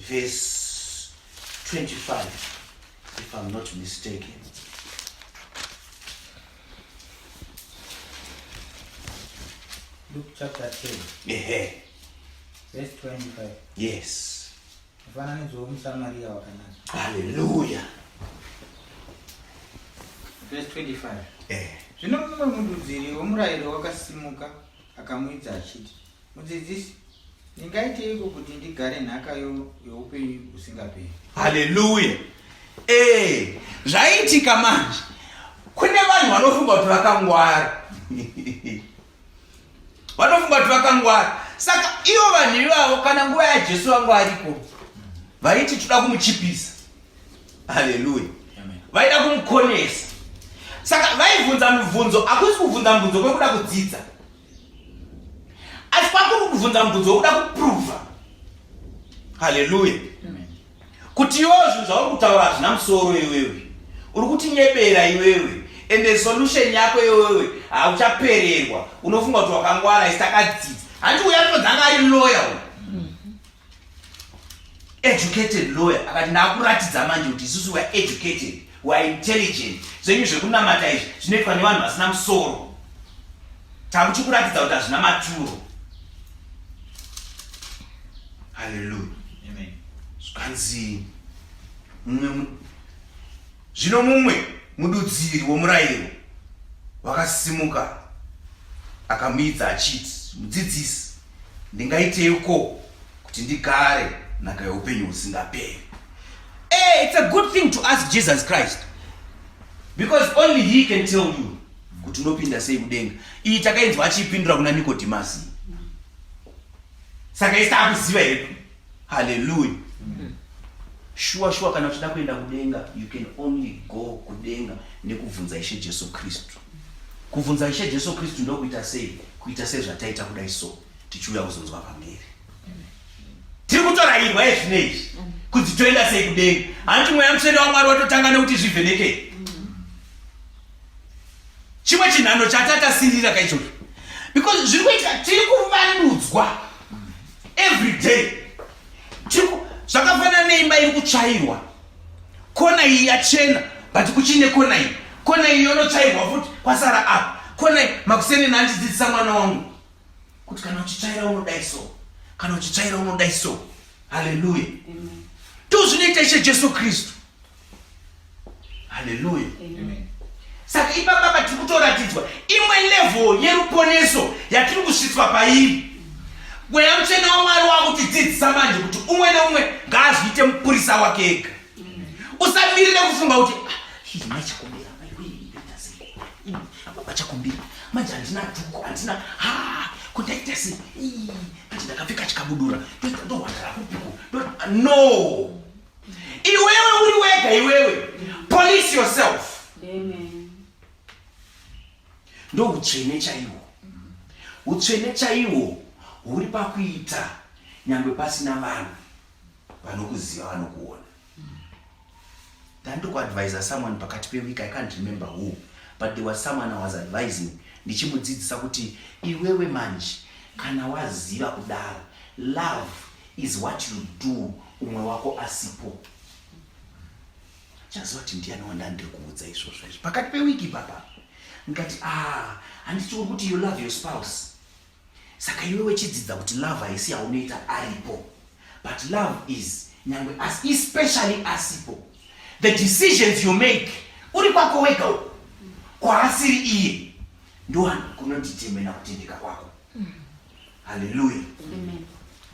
verse 25. if I'm not mistaken. Luke chapter 10. Ehe. Verse 25. Yes. Mufananidzo wemuSamaria wakanaka. Hallelujah. Verse 25. Eh. Zvino mumwe mududziri womurayiro wakasimuka akamuidza achiti, Mudzidzisi, ndingaiteiko kuti ndigare nhaka youpenyu husingaperi? Haleluya! Eh, zvaiitika manje kune vanhu vanofunga kuti vakangwara vanofunga kuti vakangwara saka ivo vanhu ivavo kana nguva yajesu vanga variko vaiti toda kumuchipisa haleluya vaida kumukonesa saka vaibvunza mubvunzo hakusi kubvunza mubvunzo kwekuda kudzidza asi kwakuri kubvunza mubvunzo wekuda kuprova haleluya kuti iwewe zvinhu zvauri kutaura hazvina musoro iwewe uri kutinyebera iwewe ende solution yako iwewe hauchapererwa unofunga kuti wakangwara isi takadzidza hanti uyo anonzi anga ari lawyer uyu educated lawyer akati ndakuratidza manje kuti isusu weare educated weare intelligent zvenyu zvekunamata izvi zvinoitwa nevanhu vasina musoro takuchikuratidza kuti hazvina maturo haleluya zvikanzi Mumwe zvino mumwe mududziri womurayiro wakasimuka akamuidza achiti, Mudzidzisi, ndingaiteiko kuti ndigare nhaka yeupenyu husingaperi? Hey, it's a good thing to ask Jesus Christ because only he can tell you kuti unopinda sei kudenga. Iyi takainzwa achiipindura kuna Nikodhimasi. Saka isi taakuziva hedu. Haleluya. Shuwa shuwa kana uchida kuenda kudenga you can only go kudenga nekubvunza Ishe Jesu Kristu. Kubvunza Ishe Jesu Kristu ndokuita sei? Kuita sezvataita kudai so tichiuya kuzonzwa vhangeri. Tiri kutorayirwa ezvino izvi kunzi toenda sei kudenga. Hanti mweya mutsvene waMwari watotanga nekuti zvivhenekei. Chimwe chinhano chatatasirira kaichocho because zviri kuitika tiri kuvandudzwa every day. Zvakafanana neimba iri kutsvairwa, kona iyi yachena but kuchine kona iyi, kona iyi yonotsvairwa futi kwasara apa kona iyi. Makuseni nhandidzidzisa mwana wangu kuti kana uchitsvaira unodai so, kana uchitsvaira unodai so. Haleluya! Ndozvinoita Ishe Jesu Kristu. Haleluya! Saka ipapa patiri kutoratidzwa imwe level yeruponeso yatiri kusvitswa pairi. Mweya Mutsvene waMwari wakutidzidzisa manje kuti umwe neumwe ngaazviite mupurisa wake ega. Usamirire kufunga kuti ah, mai Chakumbira, mai wee, ndoita sei? Baba Chakumbira, manje handina dhuku, handina ha, ko ndaita sei? Ii, manje ndakapfeka chikabudura, ndoita ndohwandara kupiko? No. Iwewe uri wega iwewe. Police yourself. Amen. Ndo utsvene chaihwo. Utsvene chaihwo huri pakuita nyangwe pasina vanhu vanokuziva vanokuona. Ndandiri kuadvisa someone pakati peweek, I can't remember who, but there was someone I was advising ndichimudzidzisa kuti iwewe manje kana waziva kudaro, love is what you do umwe wako asipo. Chaziva kuti ndiani wandandiri kuudza izvozvo izvi pakati pewiki ipapa. Ndikati ah, handiti uri kuti you love your spouse, saka iwe wechidzidza kuti love haisi yaunoita aripo, but love is nyangwe as, especially asipo. The decisions you make uri kwako wega uko kwaasiri iye ndo kunodetermina kutendeka kwako. Haleluya.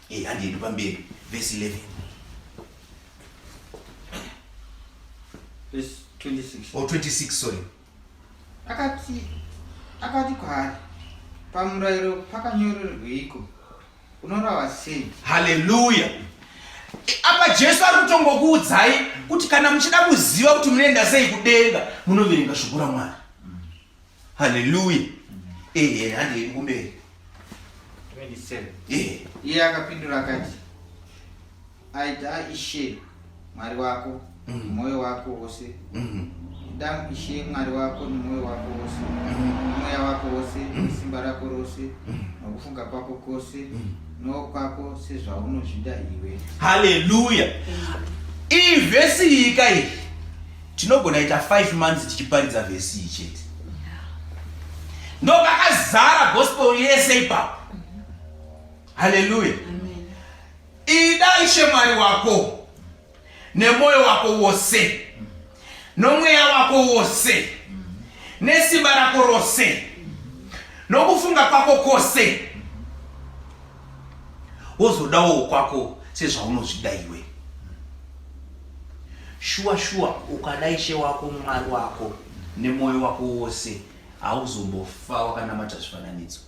Eh, handiedu pamberi verse 11. Verse 26. Or 26, sorry. Akati kwaari, pamurayiro pakanyorerweiko? Unorava sei? Haleluya. Apa Jesu ari kutongokuudzai kuti kana muchida kuziva kuti munoenda sei kudenga, munoverenga shoko raMwari. Haleluya. Ehe, handei kumberi. 27. Ehe. Iye akapindura akati, Aida Ishe Mwari wako nemwoyo wako wose, ida Ishe Mwari wako nemwoyo wako wose, nomweya wako wose, nesimba rako rose, nokufunga kwako kwose, nokwako sezvaunozvida iwe. Haleluya. Iyi vhesi iyi ka iyi tinogona ita 5 months tichiparidza vhesi iyi chete. Ndopakazara gospel yese ipapo. Haleluya. Ida Ishe Mwari wako nemwoyo wako wose, nomweya wako wose, nesimba rako rose, nokufunga kwako kwose, wozodawo kwako sezvaunozvida iwe. Shuwa shuwa ukada Ishe wako Mwari wako nemwoyo wako wose, hauzombofa wakanamata zvifananidzo.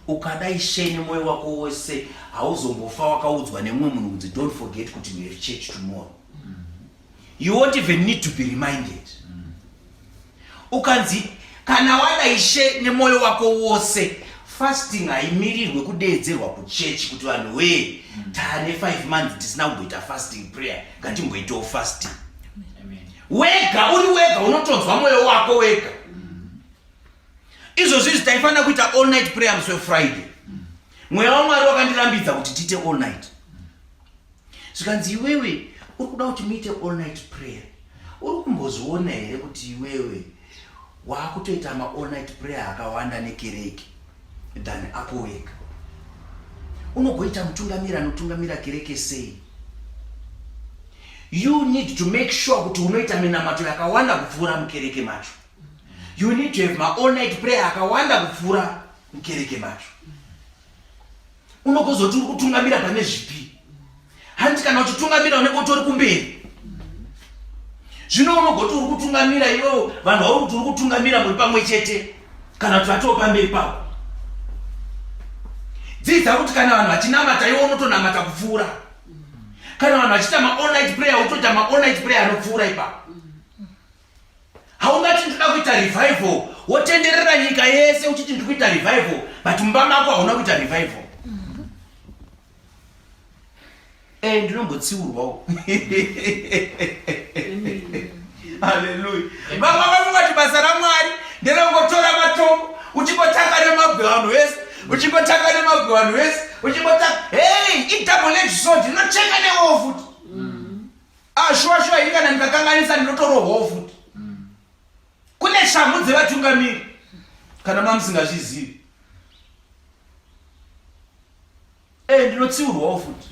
Ukada Ishe nemwoyo wako wose, hauzombofa wakaudzwa nemumwe munhu kunzi don't forget kuti we have church tomorrow. You won't even need to be reminded. Ukanzi kana wada Ishe nemwoyo wako wose, fasting haimirirwe kudeedzerwa kuchechi kuti vanhu wee taane 5 months tisina kumboita fasting prayer, ngatimboitawo fasting. Wega uri wega unotonzwa mwoyo wako wega. Izvozvi izvi taifanira kuita all night prayer musi weFriday. Mweya waMwari wakandirambidza kuti tiite all night. Zvikanzi iwewe uri kuda kuti muite all night prayer, uri kumbozviona here kuti iwewe waakutoita ma all night prayer akawanda nekereke than ako wega? Unogoita mutungamiri anotungamira kereke sei? You need to make sure kuti unoita minamato yakawanda kupfuura mukereke macho. You need to have ma all night prayer akawanda kupfuura mukereke macho. Unogozoti uri kutungamira pane zvipi? Hanti kana uchitungamira unenge utori kumberi. Zvino unogoti uri kutungamira iwewo vanhu vauri kuti uri kutungamira muri pamwe chete kana kuti vatoo pamberi pako. Dzidza kuti kana vanhu vachinamata iwe unotonamata kupfuura. Kana vanhu vachiita ma-all night prayer utoita ma-all night prayer anopfuura ipapo. Haungati ndinoda kuita revival wotenderera nyika yese uchiti ndiri kuita revival but mumba mako hauna kuita revival. Eh, ndinombotsiurwawo. Haleluya. Vamwe vafunga kuti basa raMwari nderekungotora matombo uchingotaka nemabwe vanhu vese, uchingotaka nemabwe vanhu vese, uchingotaka. Hey, idouble edged sword inocheka newewo futi. Ah, shuwa shuwa ini kana ndikakanganisa ndinotorohwawo futi. Kune shamhu dzevatungamiri kana mamusingazvizivi. Eh, ndinotsiurwawo futi.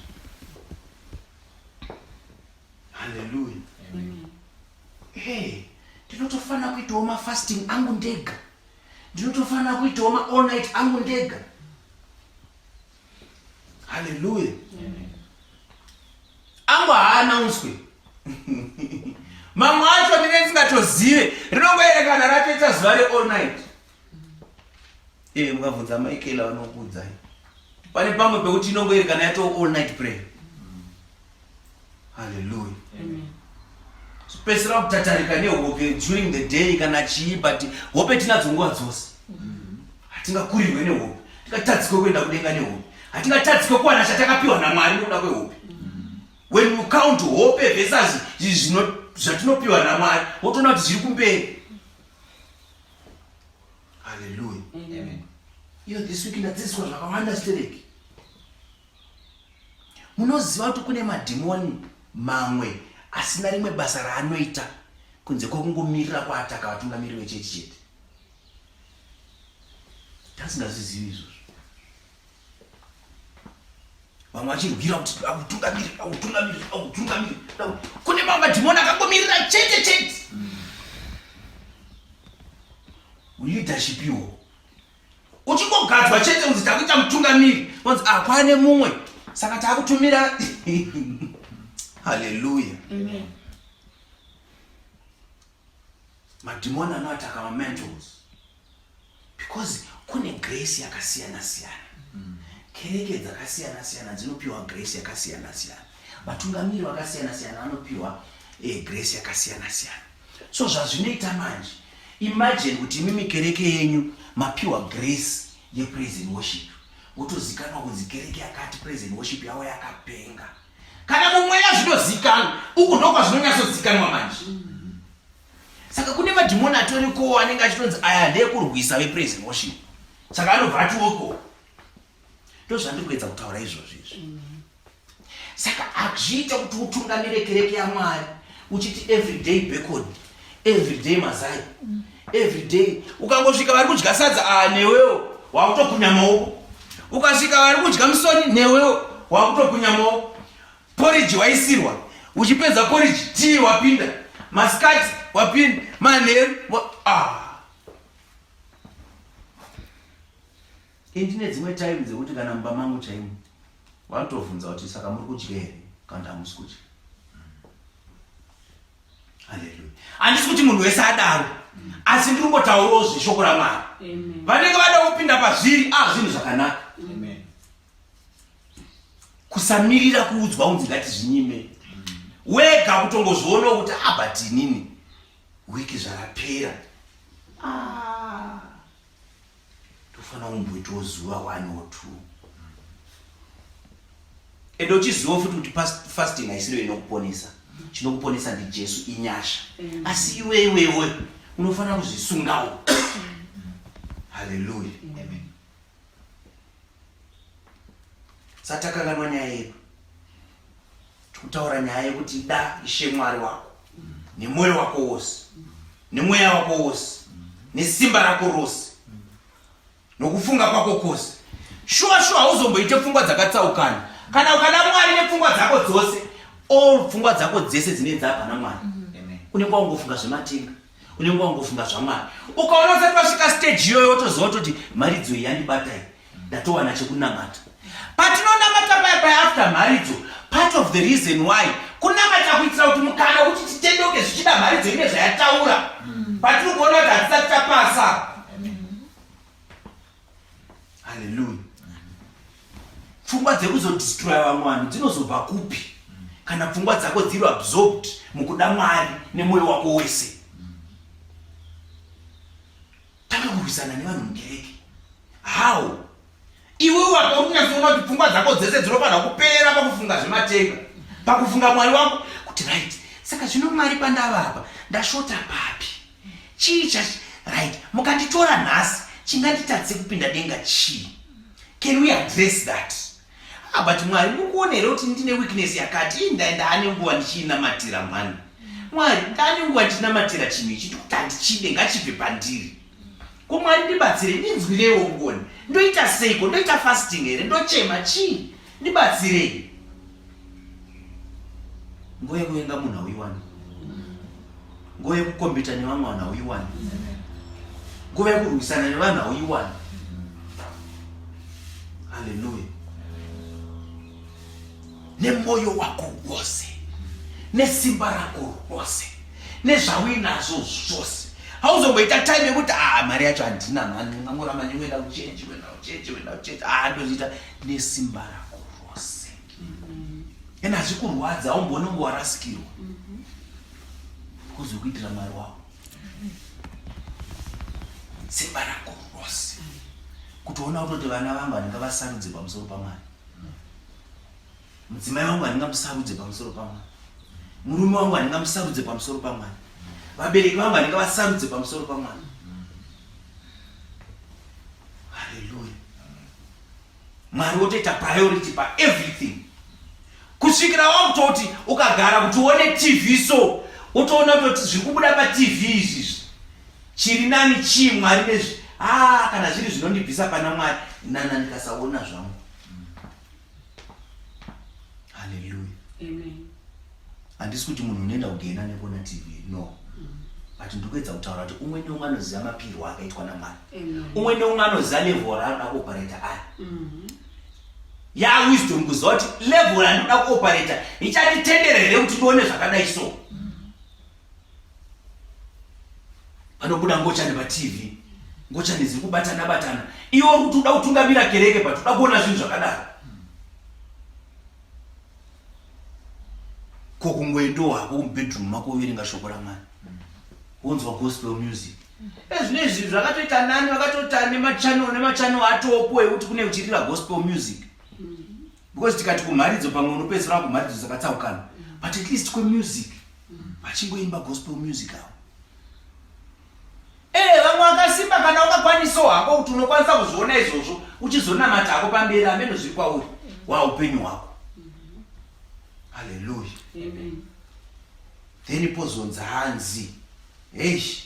Haleluya. Hey, ndinotofanira kuitawo mafasting angu ndega. Ndinotofanira kuitawo ma-all night angu ndega. Haleluya. Angu haanaunswe. Mamwe acho ndine ndisingatozive. Rinongoerekana ratoita zuva re-all night. Eh, mukabvunza Michael vanokuudzai. Pane pamwe pekuti inongoerekana yatoo all night prayer. Hallelujah. Amen. Pesera kutatarika nehope during the day kana chii but hope tinadzo nguva dzose. Hatingakurirwe nehope. Tingatadzike kuenda kudenga nehope. Hatingatadzike kuwana chatakapiwa naMwari nekuda kwehope. When you count hope versus zvino zvatinopiwa naMwari, wotoona kuti zviri kumberi. Hallelujah. Amen. Iyo this week ndadzidziswa zvakawanda stereki. Munoziva kuti kune madhimoni mamwe asina rimwe basa raanoita kunze kwekungomirira kwaataka vatungamiri vechechi chete. Tasingazvizivi izvozvo. Vamwe vachirwira kuti akutungamirira, akutungamirira, akutungamirira. Kune mamwe madhimoni akangomirira chete chete. Leadership iwo. Uchingogadzwa chete kunzi takuita mutungamiri, onzi ah kwane mumwe. Saka takutumira Hallelujah. Amen. Madhimoni anoataka mamentals. Because kune grace yakasiyana siyana. Kereke dzakasiyana siyana dzinopiwa grace yakasiyana siyana. Vatungamiri vakasiyana siyana vanopiwa eh, grace yakasiyana siyana. So zvazvinoita manje, imagine kuti imimi kereke yenyu mapiwa grace yepraise and worship. Wotozikanwa kunzi kereke yakati praise and worship yavo yakapenga. Kana mumweya zvinozikanwa, uku ndokwazvinonyatsozikanwa manje. Saka kune madhimoni atorikowo anenge achitonzi aya ndeekurwisa vepraise and worship. Saka anobva atiwoko. Ndozvandiri kuedza kutaura izvozvo izvi. Saka hazviite kuti utungamire kereke yaMwari uchiti everyday bacon, everyday mazai, everyday. Ukangosvika vari kudya sadza ah, newewo wakutokunya maoko. Ukasvika vari kudya musoni newewo wakutokunya maoko. Porridge waisirwa, uchipedza porridge tea wapinda, masikati wapinda, manheru wa, ah. Indine dzimwe time dzekuti kana mumba mangu chaimo vanotovhunza kuti saka muri kudya here kana kuti hamusi kudya. Haleluya. Handisi kuti munhu wese adaro, asi ndiri kungotaurawo zveshoko raMwari. Vanenge vada kupinda pazviri, ah, zvinhu zvakanaka. Kusamirira kuudzwa kunzi ngatizvinyime. Wega kutongozvionawo kuti ah, but inini wiki zvarapera. Ah. Tofanira kumboitawo zuva one or two. Ende uchiziva futi kuti fasting haisiriyo inokuponesa. Chinokuponesa ndiJesu, inyasha. Asi iwe iwewe unofanira kuzvisungawo. Hallelujah. Amen. Satakanganwa nyaya yedu. Tikutaura nyaya yekuti da Ishe Mwari wako nemwoyo wako wose, nemweya wako wose, nesimba rako rose, nokufunga kwako kwose. Shuwa shuwa hauzomboite pfungwa dzakatsaukana. Kana ukada Mwari nepfungwa dzako dzose, All pfungwa dzako dzese dzinenge dzabva namwari. Unenge wangofunga zvematenga, unenge wangofunga zvamwari. Ukaona usati wasvika stage iyoyo, wotoziva kutoti mharidzo iyi yandibata iyi, ndatowana chekunamata. Patinonamata paya paya after mharidzo, part of the reason why kunamata kuitira kuti mukana wekuti titendoke zvichida mharidzo ine zvayataura patiri kuona kuti hatisati tapasa. Haleluya. Pfungwa dzekuzodestroya vamwe vanhu dzinozobva kupi kana pfungwa dzako dziri absorbed mukuda Mwari nemwoyo wako wese? Tanga kurwisana nevanhu mukereke. How? Iwe wapa uri kunyatsoona kuti pfungwa dzako dzese dzinofanira kuperera pakufunga zvematenga, pakufunga Mwari wako kuti right, saka zvino Mwari pandava apa ndashota papi? Chii cha right mukanditora nhasi chinganditadzise kupinda denga chii? Can we address that? Ah, but Mwari muri kuona here kuti ndine weakness yakati? Ii, ndaane nguva ndichiinamatira mhani. Mwari, ndaane nguva ndichinamatira chinhu ichi, ndikuti handichide, ngachibve pandiri. Ko Mwari ndibatsire, ndinzwireiwo ngoni. Ndoita seiko? Ndoita fasting here? Ndochema chii? Ndibatsirei. Nguva yekuvenga munhu hauiwani. Nguva yekukombita nevamwe vanhu hauiwani. Nguva yekurwisana nevanhu hauiwani. Haleluya. Nemoyo wako wose, nesimba rako rose, nezvauinazvo zvose. Hauzomboita time yekuti ah, mari yacho handina mhani, ungangoramba ndingoenda kuchechi, kuenda kuchechi, kuenda kuchechi. Ah, ndozviita nesimba rako rose. And hazvikurwadza, haumbooni kunge warasikirwa. Because ukuitira Mwari wako. Simba rako rose. Kutoona kutoti vana vangu handingavasarudze pamusoro paMwari. Mudzimai wangu handingamusarudze pamusoro paMwari. Murume wangu handingamusarudze pamusoro paMwari. Vabereki vangu handingavasarudze pamusoro paMwari. Haleluya. Mwari wotoita priority pa everything. Kusvikira wakutoti ukagara kuti uone TV so, wotoona kutoti zviri kubuda pa TV izvi izvi. Chiri nani chii Mwari nezvi? Ah, kana zviri zvinondibvisa pana Mwari, nana ndikasaona zvangu. Haleluya. Amen. Handisi kuti munhu unoenda kugehena nekuona TV, no. But ndikuedza kutaura kuti umwe neumwe anoziva mapirwo akaitwa naMwari. Amen. Umwe neumwe anoziva level raanoda kuoperata ari. Ya wisdom kuziva kuti level randinoda kuoperata ichanditendera here kuti ndione zvakadai so. Panobuda ngochani paTV, ngochani dziri kubatana batana. Iwe uri kuti uda kutungamira kereke but uda kuona zvinhu zvakadaro. Ko kungoendawo hako mubedroom mako woverenga shoko raMwari, wonzwa gospel music. Ezvino izvi zvakatoita nani, vakatoita nemachannel nemachannel atopo ekuti kune kuchirira gospel music. Because tikati kumharidzo pamwe unopedzisira kumharidzo dzakatsaukana, but at least kwemusic vachingoimba gospel music avo. Vamwe vakasimba kana ukakwanisawo hako kuti unokwanisa kuzviona izvozvo uchizonamata hako pamberi, ameno zviri kwauri waupenyu hwako. Haleluya. Amen. Then pozonzi hanzi eish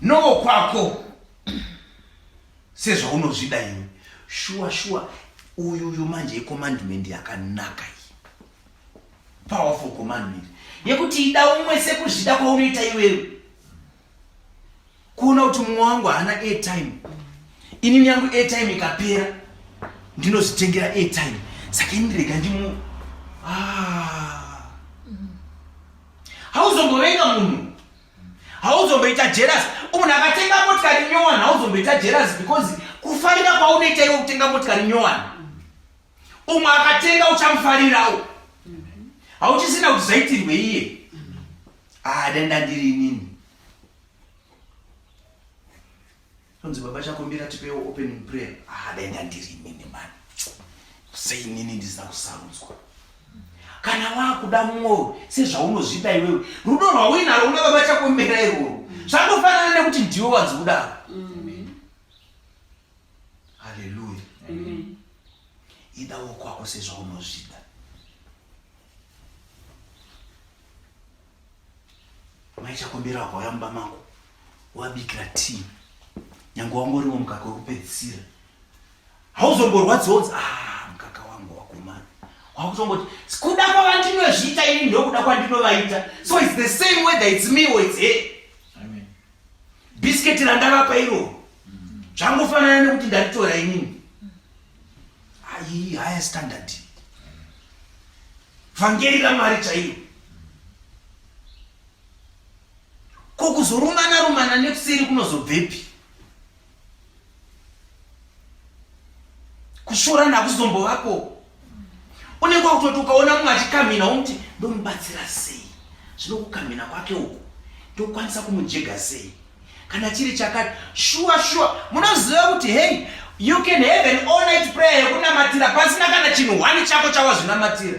nowo kwako sezvaunozvida iwe. Shuwa shuwa uyuyu manje icommandment yakanaka iyi, powerful commandment yekuti ida umwe sekuzvida kwaunoita iwewe. Kuona kuti mumwe wangu haana airtime, inini yangu airtime ikapera ndinozvitengera airtime, saka ini rega ndimu hauzombovenga munhu, hauzomboita jealous. Munhu akatenga motikari nyowani hauzomboita jealous, because kufarira kwaunoita iwe kutenga motikari nyowani, umwe akatenga uchamufarirawo. Hauchisina kuti zvaitirwe iye. Denda ndiri inini. Tonzi baba Chakumbira tipewo opening prayer. Denda ndiri inini mani, sei inini ndisina kusarudzwa? Kana wakuda mwoyo sezvaunozvida iwewe, rudo rwauinarwo kuna baba Chakumbira irworwo zvangofanana nekuti ndiwe wanzi kudaro. Haleluya. Amen. Idawo kwako sezvaunozvida. Mai Chakumbira wakauya mumba mako wabikira tea, nyange wangoriwo mukaka wekupedzisira, hauzomborwadziwa unzi mukaka wangu wakomana. Wakutongoti kuda kwavandinozviita ini ndokuda kwandinovaita. So it's the same whether it's me or it's her. Biscuit randavapa iro zvangofanana nekuti ndaritora inini. Ayi higher standard. Vhangeri raMwari chairo. Ko kuzorumana rumana nekuseri kunozobvepi? Kusvorana hakuzombovako. Unenge wakutoti ukaona mumwe achikamhina womuti ndomubatsira sei? Zvino kukamhina kwake uku ndokwanisa kumujega sei? Kana chiri chakati shuwa shuwa munoziva kuti hey you can have an all night prayer yekunamatira pasina kana chinhu one chako chawazvinamatira.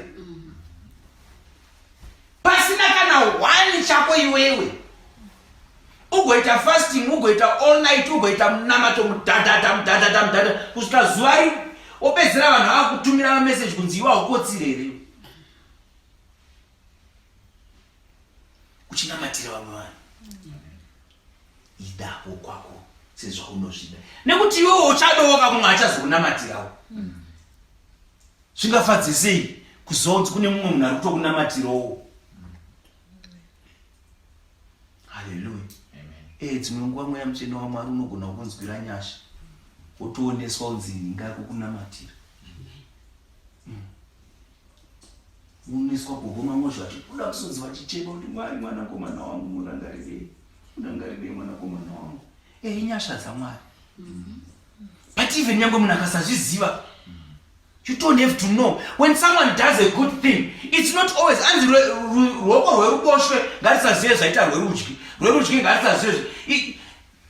Pasina kana one chako iwewe. Ugoita fasting, ugoita all night, ugoita munamato mudhadhadha mudhadhadha mudhadha kusvika zuva ri wopedzera vanhu vakutumira mameseji kunzi iwe haukotsire here uchinamatira vamwe vanhu. Idako kwako sezvaunozvida nekuti iwewe uchadoka mumwe achazokunamatirawo. Zvingafadze sei kuziva kuti kune mumwe munhu ari kutokunamatirawo. Haleluya. Eh, dzimwe nguva mweya mutsvene waMwari unogona kukunzwira nyasha wotooneswa kunzi ngakukunamatira. Unoiswa gogo mangozvo achibuda musodzi vachichema kuti Mwari mwanakomana wangu murangarirei, murangarirei mwanakomana wangu. Eh, inyasha dzaMwari. But even nyangwe munhu akasazviziva, you don't have to know. When someone does a good thing, it's not always anzi ruoko rweruboshwe ngarisazive zvaita rwerudyi, rwerudyi ngarisazive.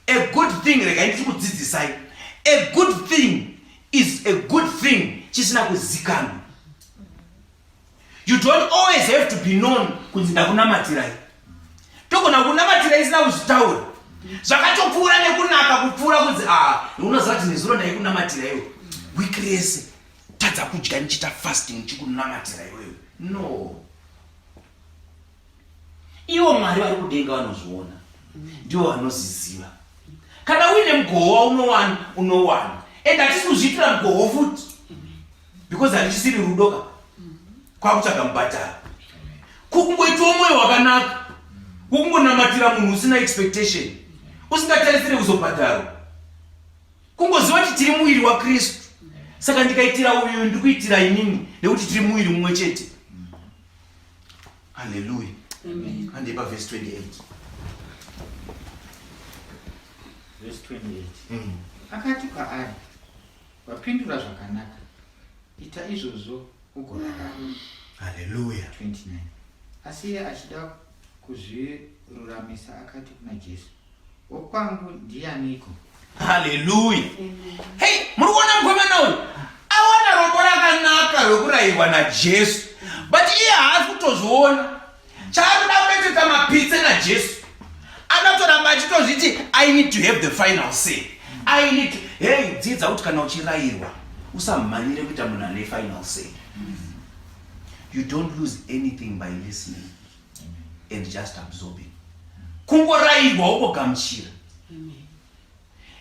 A good thing, regai ndichikudzidzisai. A good thing is a good thing chisina kuzikanwa. You don't always have to be known kunzi ndakunamatirai. Togona kunamatirai isina kuzvitaura. Zvakatopfuura nekunaka kupfuura kunzi ah, unoziva kuti nezuro ndaikunamatira iwe. Week rese tadza kudya ndichiita fasting ndichikunamatira iwewe. No. Ivo Mwari vari kudenga vanozviona, ndivo vanozviziva. Kana uine mugoho waunowana, unowana. And hatisi kuzviitira mugoho futi because harichisiri rudo ka, kwakutsvaga mubhadharo. Kukungoitawo mwoyo wakanaka, kukungonamatira munhu usina expectation, usingatarisire kuzobhadharwa, kungoziva kuti tiri muviri waKristu. Saka ndikaitira uyu ndikuitira inini nekuti tiri muviri mumwe chete. Hallelujah. Amen. Hande pa verse 28. Verse 28. Akati kwaari, wapindura zvakanaka, ita izvozvo ugorarama. Hallelujah. 29. Asi iye achida kuzviruramisa akati kuna Jesu, Wokwangu ndianiko? Hallelujah. Hey, muri kuona mukomana uyu awana rombo rakanaka rokurayirwa naJesu, but iye haasi kutozviona. Chaanoda kunetsetsa mapitse naJesu, anotoramba achitozviti I need to have the final say. I need to... Hey, dzidza kuti kana uchirayirwa usamhanyire kuita munhu ane final say. You don't lose anything by listening and just absorbing. Kungorayirwa wokogamuchira.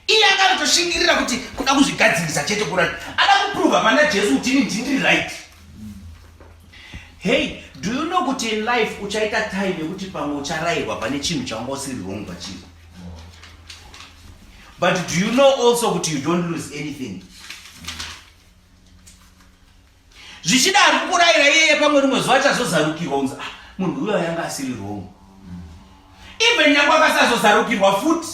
Iye akatoshingirira kuti kuda kuzvigadzirisa chete kurai. Ada kuprova pana Jesu kuti ini ndiri right. Hey, do you know kuti in life uchaita time yekuti pamwe ucharayirwa pane chinhu chawanga usiri wrong pachiri? But do you know also kuti you don't lose anything? Zvichida ari kukurayira iyeye pamwe rimwe zuva achazozarukirwa unzi ah, munhu uyo yanga asiri wrong. Even nyangwe akasazozarukirwa futi,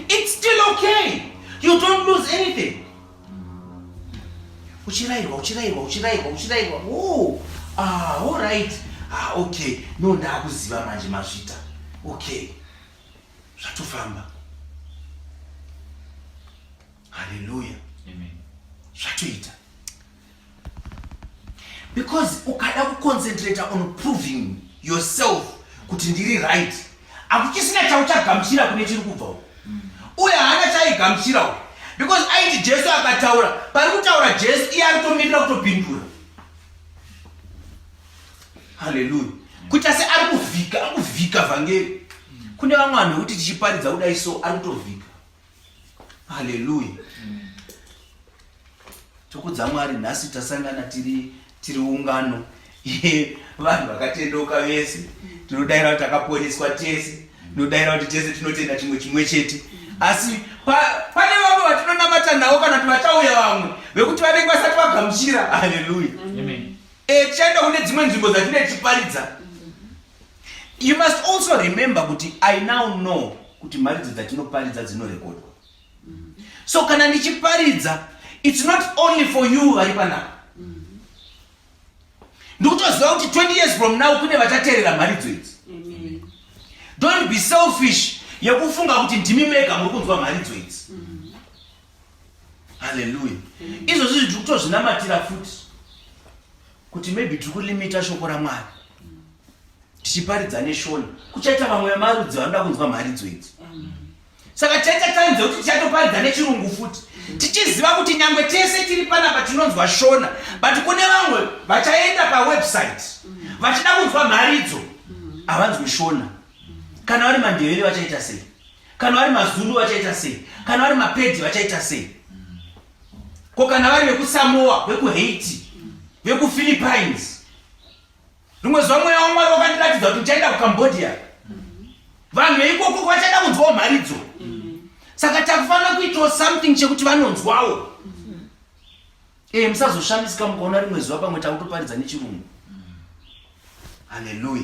it's still okay. You don't lose anything. Uchirayirwa, uchirayirwa, uchirayirwa, uchirayirwa. Oh, ah, all right. Ah, okay. No, ndakuziva manje mazvita. Okay. Zvatofamba. Hallelujah. Amen. Zvatoita. Because ukada kuconcentrate on proving yourself kuti ndiri right, hakuchisina chauchagamuchira kune chiri kubva uko. Uye haana chaigamuchira uko. Because aiti Jesu akataura, pari kutaura Jesu iye ari kutomirira kutopindura. Hallelujah. Kuita se ari kuvhika, ari kuvhika vhangeri. Kune vamwe vanhu vekuti tichiparidza kudai so ari kutovhika. Hallelujah. Tokudza Mwari nhasi tasangana tiri Tiri ungano yevanhu vakatendeuka vese. Tinodaira kuti takaponeswa tese. Tinodaira kuti tese tinotenda chimwe chimwe chete. Asi pane vamwe vatinonamata navo kana kuti vachauya vamwe vekuti vanenge vasati vagamuchira. Haleluya. Eh, tichaenda kune dzimwe nzvimbo dzatinenge tichiparidza. You must also remember kuti I now know kuti mharidzo dzatinoparidza dzinorekodwa. So kana ndichiparidza, it's not only for you vari panapa. Ndikutoziva kuti 20 years from now kune vachateerera mharidzo idzi. Don't be selfish yekufunga kuti ndimi mega muri kunzwa mharidzo idzi. Haleluya. Izvozvi tiri kutozvinamatira futi kuti maybe tiri kulimita shoko raMwari tichiparidza neshona. Kuchaita vamwe vemarudzi vanoda kunzwa mharidzo idzi. Saka tichaita time dzekuti tichatoparidza nechirungu futi tichiziva kuti nyangwe tese tiri panapa tinonzwa shona, but kune vamwe vachaenda pawebsite vachida kunzwa mharidzo havanzwi shona. Kana vari mandevere vachaita sei? Kana vari mazulu vachaita sei? Kana vari mapedhi vachaita sei? Ko kana vari vekuSamoa, vekuHaiti, vekuPhilippines? Rimwe zuva mweya waMwari wakandiratidza kuti ndichaenda kuCambodia. Vanhu veikoko vachada kunzwawo mharidzo. Saka takufanira kuitawo something chekuti vanonzwawo. Eh, musazoshamisika mukaona rimwe zuva pamwe takutoparidza nechirungu. Haleluya.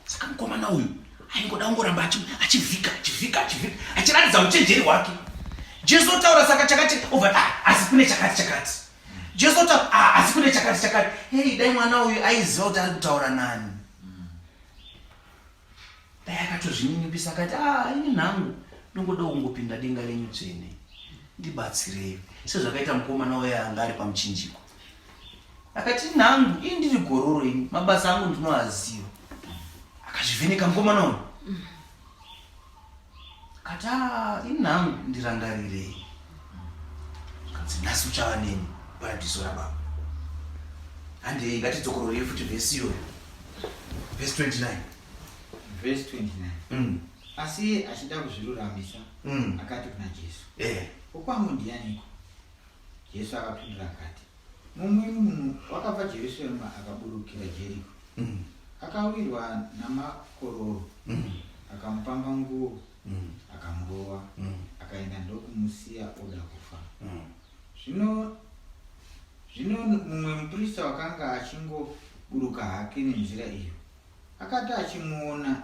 Saka mukomana uyu aingoda kungoramba achivhika achivhika achivhika achiratidza uchenjeri hwake. Jesu otaura saka chakati obva ah, asi kune chakati chakati. Jesu otaura ah, asi kune chakati chakati. Hei, dai mwana uyu aiziva kuti ari kutaura nani. Dai akatozvininipisa akati ah, ini nhangu ndongoda kungopinda denga renyu dzvene, ndibatsirei, sezvakaita mukomana uya anga ari pamuchinjiko. Akati nhangu ini ndiri gororo ini, mabasa angu ndinoaziva. Akazvivheneka mukomana uyu akati ah, ini nhangu ndirangarirei. Kanzi nhasi uchava neni paradhiso rababa. Handei, ngatidzokororei futi vhesi iyoyo, vhesi 29. Vhesi 29. Asi iye achida kuzviruramisa akati kuna Jesu, Wokwangu ndianiko? Jesu akapindura akati, Mumwe munhu wakabva Jerusarema akaburukira Jeriko, akawirwa namakororo, akamupamba nguo, akamurova, akaenda ndokumusiya oda kufa. Zvino zvino mumwe muprista wakanga achingoburuka hake nenzira iyo, akati achimuona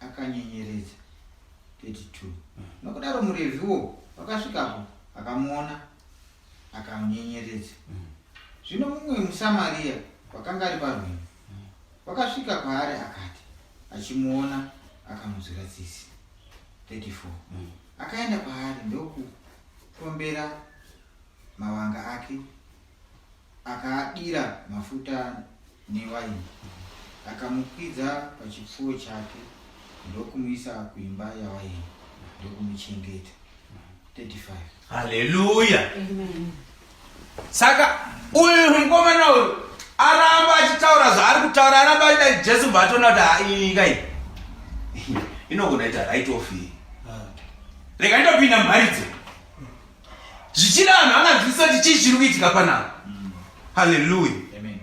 akanyenyeredza. 32 nokudaro muRevhiwo wakasvikapo akamuona akanyenyeredza. Zvino mumwe muSamaria wakanga ari parwendo wakasvika kwaari akati achimuona akamunzwira tsitsi. 34 akaenda kwaari ndokupombera mavanga ake, akaadira mafuta newaini, akamukwidza pachipfuwo chake ndokumuisa kuimba yawaini ndokumuchengeta. 35 Haleluya. Saka uyu mukomana uyu aramba achitaura zvaari kutaura, aramba achida Jesu bva atoona kuti ha, iyi kai inogona ita right off iyi, rega ndopinda mharidzo. Zvichida vanhu vanganzwisisa kuti chii chiri kuitika panapa. Haleluya. Amen.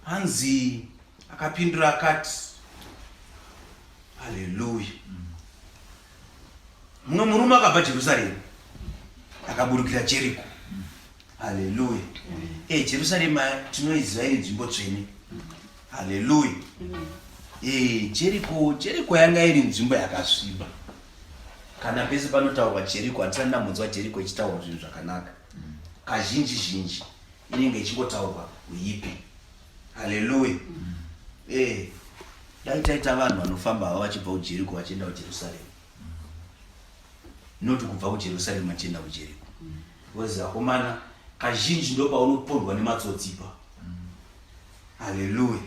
Hanzi akapindura akati, haleluya, mumwe murume akabva Jerusarema akaburukira Jeriko. Haleluya. Jerusarema tinoiziva iri nzvimbo tsvene. Haleluya. Jeriko yanga iri nzvimbo yakasviba. Kana pese panotaurwa Jeriko, handisati ndambonzwa Jeriko ichitaurwa zvinhu zvakanaka. Kazhinji zhinji inenge ichingotaurwa uipi. Haleluya. Dai taita vanhu vanofamba havo vachibva kuJeriko vachienda kuJerusarema, not kubva kuJerusarema vachienda kuJeriko, because akomana kazhinji ndo paunopondwa nematsotsi pa. Haleluya.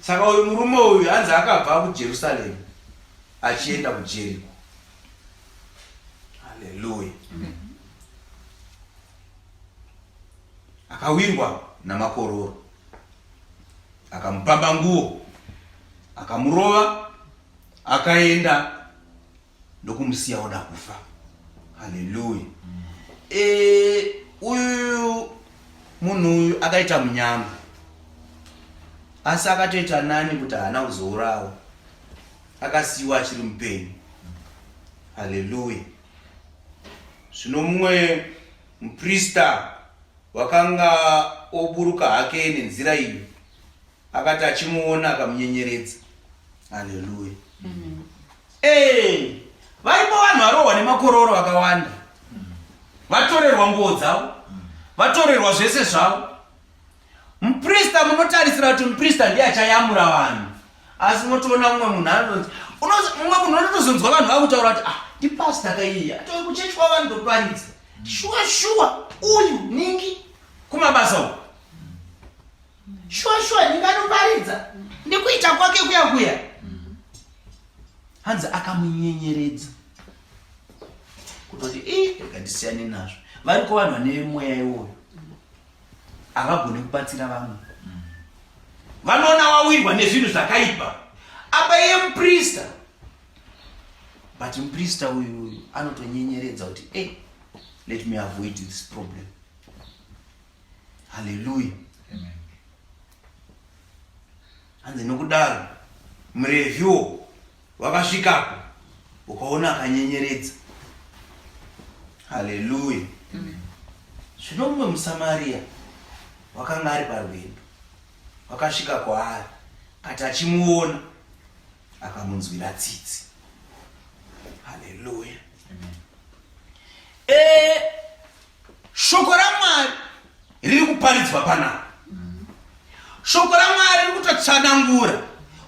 Saka uyu murume uyu hanzi akabva kuJerusarema achienda kuJeriko. Haleluya. Akawirwa namakororo, akamupamba nguo, akamurova, akaenda ndokumusiya oda kufa. Haleluya. E, uyu munhu uyu akaita munyama asi akatoita nani kuti haana kuzourawa akasiyiwa achiri mupenyu haleluya zvino mumwe muprista wakanga oburuka hake nenzira iyo akati achimuona akamunyenyeredza haleluya mm. eh, varipo vanhu varohwa nemakororo vakawanda vatorerwa nguo dzavo vatorerwa zvese zvavo muprista munotarisira kuti muprista ndiye achayamura vanhu asi unotoona mumwe munhu anonzi mumwe munhu unotozonzwa vanhu vakutaura kuti ah ndipasta kaiyi atove kuchechi kwavanhu ndoparidza shuwa shuwa uyu ningi kumabasa uku shuwa shuwa ningi anoparidza ndikuita kwake kuya kuya hanzi akamunyenyeredza kutoti i rega ndisiyane nazvo variko vanhu vane mweya iwoyo havagone kubatsira vamwe vanoona wawirwa nezvinhu zvakaipa apa iye muprista but muprista uyu uyu anotonyenyeredza kuti e eh, let me avoid this problem haleluya hanzi nokudaro murevhiwo Wakasvikapo ukaona akanyenyeredza. Haleluya. Zvino mumwe muSamaria wakanga ari parwendo wakasvika kwaari, kati achimuona akamunzwira tsitsi. Haleluya. E, shoko raMwari riri kuparidzwa panapa. Shoko raMwari riri kutotsanangura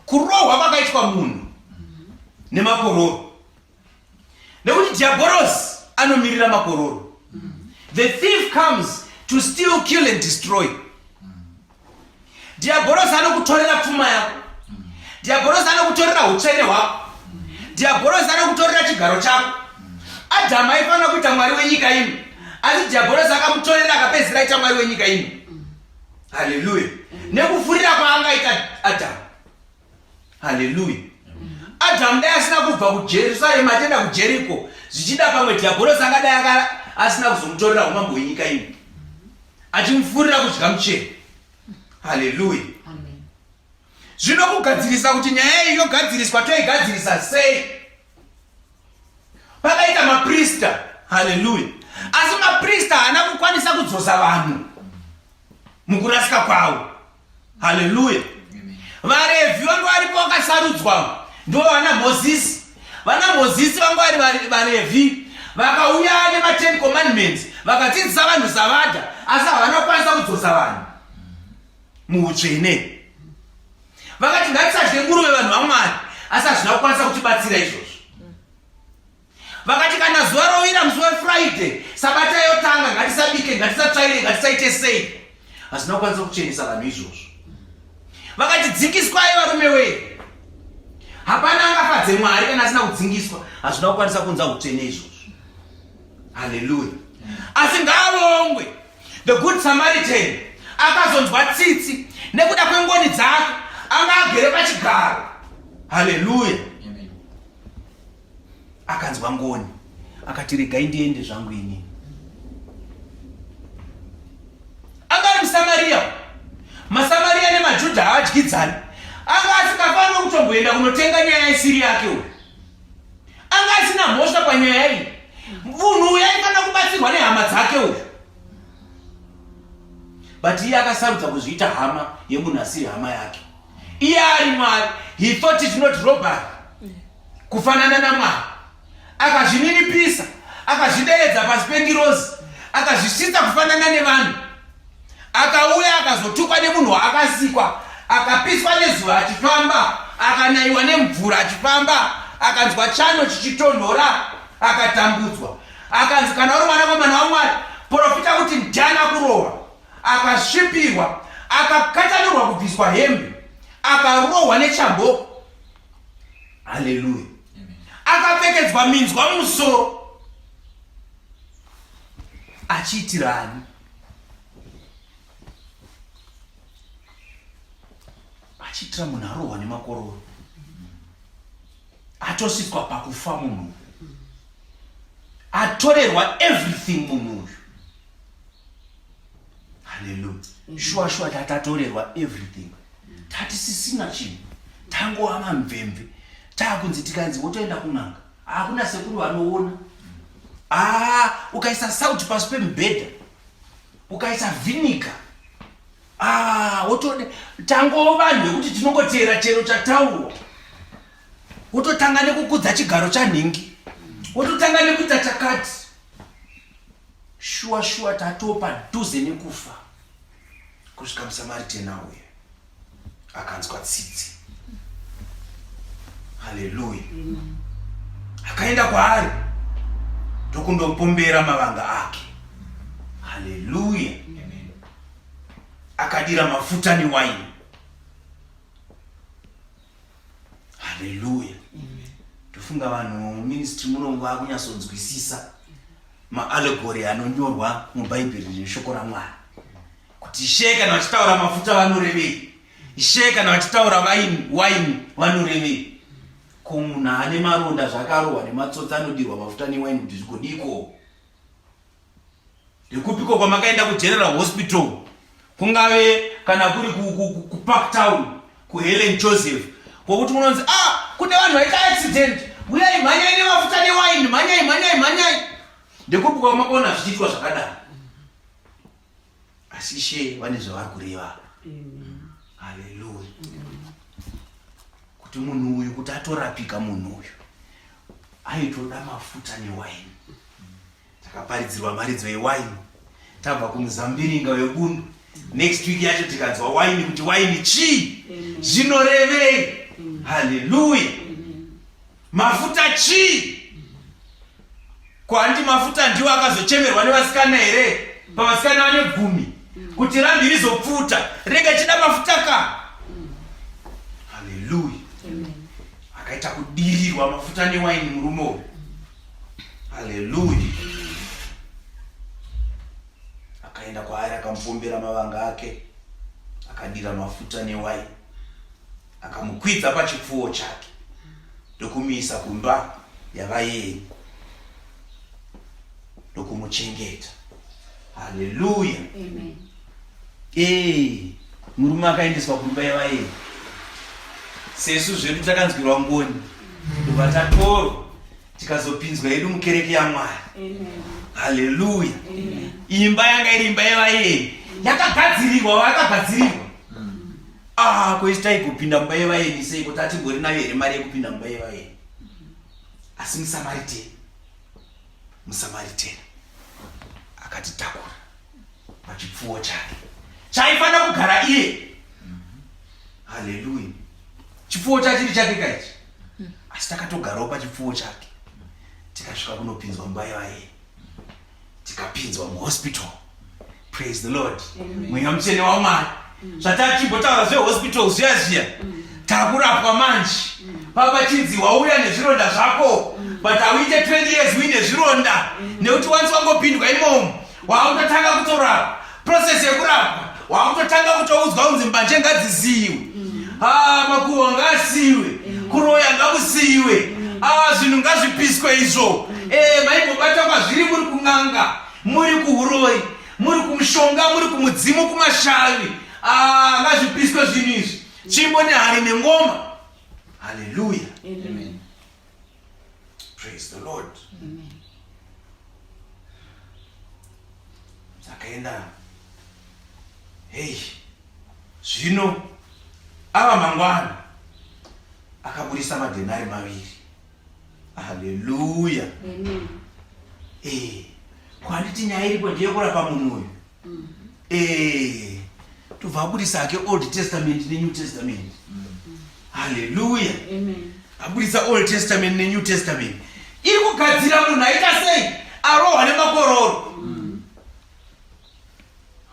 kurohwa kwakaitwa munhu nemakororo, nekuti dhiabhorosi anomirira makororo. The thief comes to steal, kill and destroy. Dhiabhorosi anokutorera pfuma yako. Dhiabhorosi anokutorera utsvene hwako. Dhiabhorosi anokutorera chigaro chako. Adhamu aifanira kuita mwari wenyika ino, asi Dhiabhorosi akamutorera akapedzisira aita mwari wenyika ino. Haleluya! Nekufurira kwaangaita Adhamu. Haleluya! Adhamu dai asina kubva kuJerusarema achienda kuJeriko, zvichida pamwe Dhiabhorosi angadai asina kuzomutorera umambo hwenyika ino, achimufurira kudya muchero. Haleluya! Zvino kugadzirisa kuti nyaya iyi yogadziriswa toigadzirisa sei? Pakaita maprista. Haleluya! Asi maprista haana kukwanisa kudzosa vanhu mukurasika kwavo. Haleluya! VaRevhi vanga varipo vakasarudzwa ndivo vana Mozisi. Vana Mozisi vanga vari vaRevhi vakauya nema-Ten Commandments vakadzidzisa vanhu Savadha, asi havana kukwanisa kudzosa vanhu muutsvene. Vakati ngatisadye nguruve vanhu vaMwari, asi hazvina kukwanisa kutibatsira izvozvo. Vakati kana zuva rovira musi weFriday, Sabata yotanga, ngatisabike, ngatisatsvaire, ngatisaite sei. Hazvina kukwanisa kuchenesa vanhu izvozvo. Vakati dzingiswai varume wee. Hapana angafadze Mwari kana asina kudzingiswa. Hazvina kukwanisa kunza utsvene izvozvo. Haleluya. Asi ngaavongwe The Good Samaritan akazonzwa tsitsi nekuda kwengoni dzake, anga agere pachigaro. Haleluya. Akanzwa ngoni akati regai ndiende zvangu inini. Anga ari muSamaria. MaSamaria nemaJudha haadyidzani. Anga asingafaniri kutomboenda kunotenga nyaya isiri yake uyu. Anga asina mhosva panyaya iyi. Munhu uyu aifanira kubatsirwa nehama dzake uyu. But iye akasarudza kuzviita hama yemunhu asiri hama yake. Iye ari Mwari. He thought it not robbery. Kufanana naMwari. Akazvininipisa, akazvideredza pasi pengirozi, akazvisvitsa kufanana nevanhu. Akauya akazotukwa nemunhu waakasikwa, akapiswa nezuva achifamba, akanaiwa nemvura achifamba, akanzwa chando chichitonhora, akatambudzwa. Akanzi kana uri mwanakomana waMwari, profita kuti ndiani akurohwa. Akasvipirwa, akakatanurwa kubviswa hembe, akarohwa nechamboko. Haleluya. Akapfekedzwa minzwa mumusoro achiitirani? Achiitira munhu arohwa nemakororo, atosvitswa pakufa munhu. Atorerwa everything munhu uyu. Haleluya. Shuwa shuwa tatatorerwa everything. Tatisisina chinhu. Tangova mamvemve. Takunzi tikanzi wotoenda kun'anga. Hakuna sekuru vanoona. Ah, ukaisa sauti pasi pemubhedha. Ukaisa vinegar. Ah, wotode tangova vanhu vekuti tinongoteera chero chataurwa. Wototanga nekukudza chigaro chanhingi. Wototanga nekuita chakati. Shuwa shuwa tatoo padhuze nekufa kusvika muSamariteni auya akanzwa tsitsi. Haleluya. Akaenda kwaari ndokundopombera mavanga ake. Haleluya. Akadira mafuta newaini. Haleluya. Tofunga vanhu muministry muno vakunyatsonzwisisa maallegory anonyorwa mubhaibheri neshoko ramwari kuti ishe kana vachitaura mafuta vanorevei ishe kana vachitaura vaini waini vanorevei ko munhu ane maronda zvakarohwa nematsotsi anodirwa mafuta newaini kuti zvigodiko Ndekupiko kwamakaenda kuGeneral Hospital kungave kana kuri kuPark Town kuHelen Joseph kwokuti unonzi ah kune vanhu vaita accident uyai mhanyai nemafuta newaini mhanyai mhanyai mhanyai ndekupi kwamakaona zvichiitwa zvakadaro asi ishe vane zvavari kureva haleluya kuti munhu uyu kuti atorapika munhu uyu aitoda mafuta newaini Takaparidzirwa mharidzo yewaini tabva kumuzambiringa webundu. Next week yacho tikanzwa waini kuti waini chii, zvinorevei. Haleluya! Mafuta chii? Ko handi mafuta ndiwo akazochemerwa nevasikana here pavasikana vane gumi kuti rambi rizopfuta rega chida mafuta ka? Haleluya! Akaita kudirirwa mafuta newaini murume uyu. Haleluya. Akaenda kwaari akamupombera mavanga ake, akadira mafuta newaini, akamukwidza pachipfuwo chake ndokumuisa kumba yavayeni ndokumuchengeta. Haleluya. Amen. Ee, murume akaendeswa kumba yavayeni. Sesu zvedu takanzwirwa ngoni ndobva tatorwa tikazopinzwa hedu mukereke yamwari haleluya imba yanga iri imba yevaeni yakagadzirirwa vakagadzirirwa ah koisi taigopinda mumba yevaeni sei kuti atimbori nayo here mari yekupinda mumba yevaeni asi musamariteni musamariteni akatitakura pachipfuwo chake chaifanira kugara iye haleluya chipfuwo chachiri chake kaichi asi takatogarawo pachipfuwo chake tikasvika kunopinzwa mumba yevaye tikapinzwa muhospital praise the lord mweya mutsvene wamwari zvatachimbotaura zvehospital zviya zviya takurapwa manje papa chinzi wauya nezvironda zvako but hauite 20 years uine zvironda nekuti wanzi wangopindwa imomo waakutotanga kutorapwa process yekurapwa waakutotanga kutoudzwa kunzi mbanje ngadzisiyiwe ah, makuhwa ngaasiyiwe kuroya ngakusiyiwe ah, zvinhu ngazvipiswe izvo eh, maimbobata kwazviri muri kun'anga muri kuhuroyi muri kumushonga muri kumudzimu kumashavi ah, ngazvipiswe zvinhu izvi tsvimbo nehari nengoma haleluya praise the lord akaenda hei zvino ava mangwana akaburisa madhenari maviri haleluya eh, kwanditi nyaya iripo ndeyekurapa munhu uyu mm. eh, tobva abudisa hake old testament nenew testament mm. haleluya abudisa old testament nenew testament iri kugadzira munhu aita sei arohwa nemakororo mm.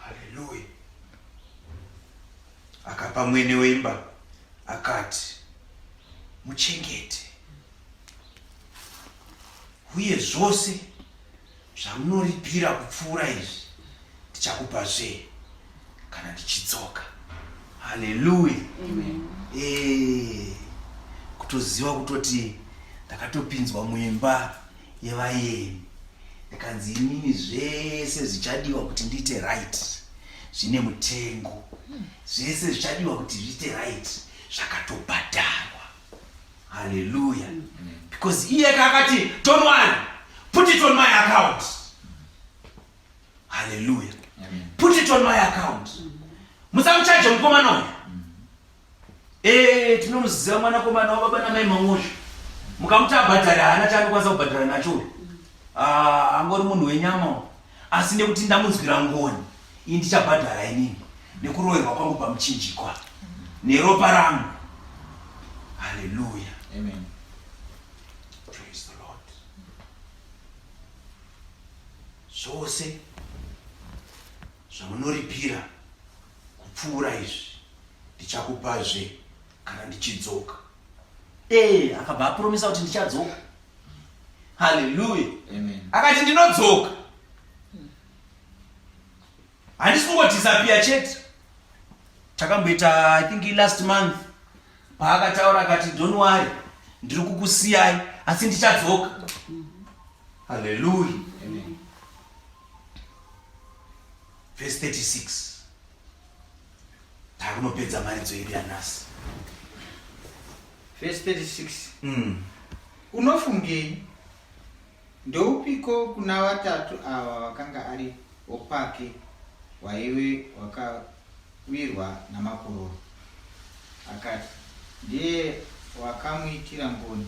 haleluya akapa mwene weimba akati muchengete uye zvose zvamunoripira kupfuura izvi ndichakupa zve kana ndichidzoka haleluya eh, kutoziva kutoti ndakatopinzwa muimba yevaeni. Ndikanzi inini zvese zvichadiwa kuti ndiite right zvine mutengo. Zvese zvichadiwa kuti zviite right zvakatobhadharwa. Hallelujah. Because iye akati don't worry, put it on my account. Hallelujah. Put it on my account. Musamuchaje mukomana uyu. Eh, tinomuziva mwanakomana wababa namai Mangozho. Mukamuti abhadhare haana chaanokwanisa kubhadhara nacho uyu. Ah, angori munhu wenyama uyu. Asi nekuti ndamunzwira ngoni, ini ndichabhadhara inini nekuroverwa kwangu pamuchinjikwa neropa rangu. Hallelujah. Amen. Praise the Lord. Zvose zvamunoripira kupfuura izvi ndichakupazve kana ndichidzoka. Ee, akabva apromisa kuti ndichadzoka. Haleluya. Amen. Akati ndinodzoka. Handisi kungodisappear chete. Takamboita I think last month paakataura akati don't worry ndiri kukusiyai asi ndichadzoka. Haleluya. Amen. Verse 36. Takunopedza mharidzo yedu yanhasi. Verse 36. Unofungei? Ndoupiko kuna vatatu ava vakanga ari wopake waive wakawirwa namakororo? Akati, Ndiye wakamuitira ngoni.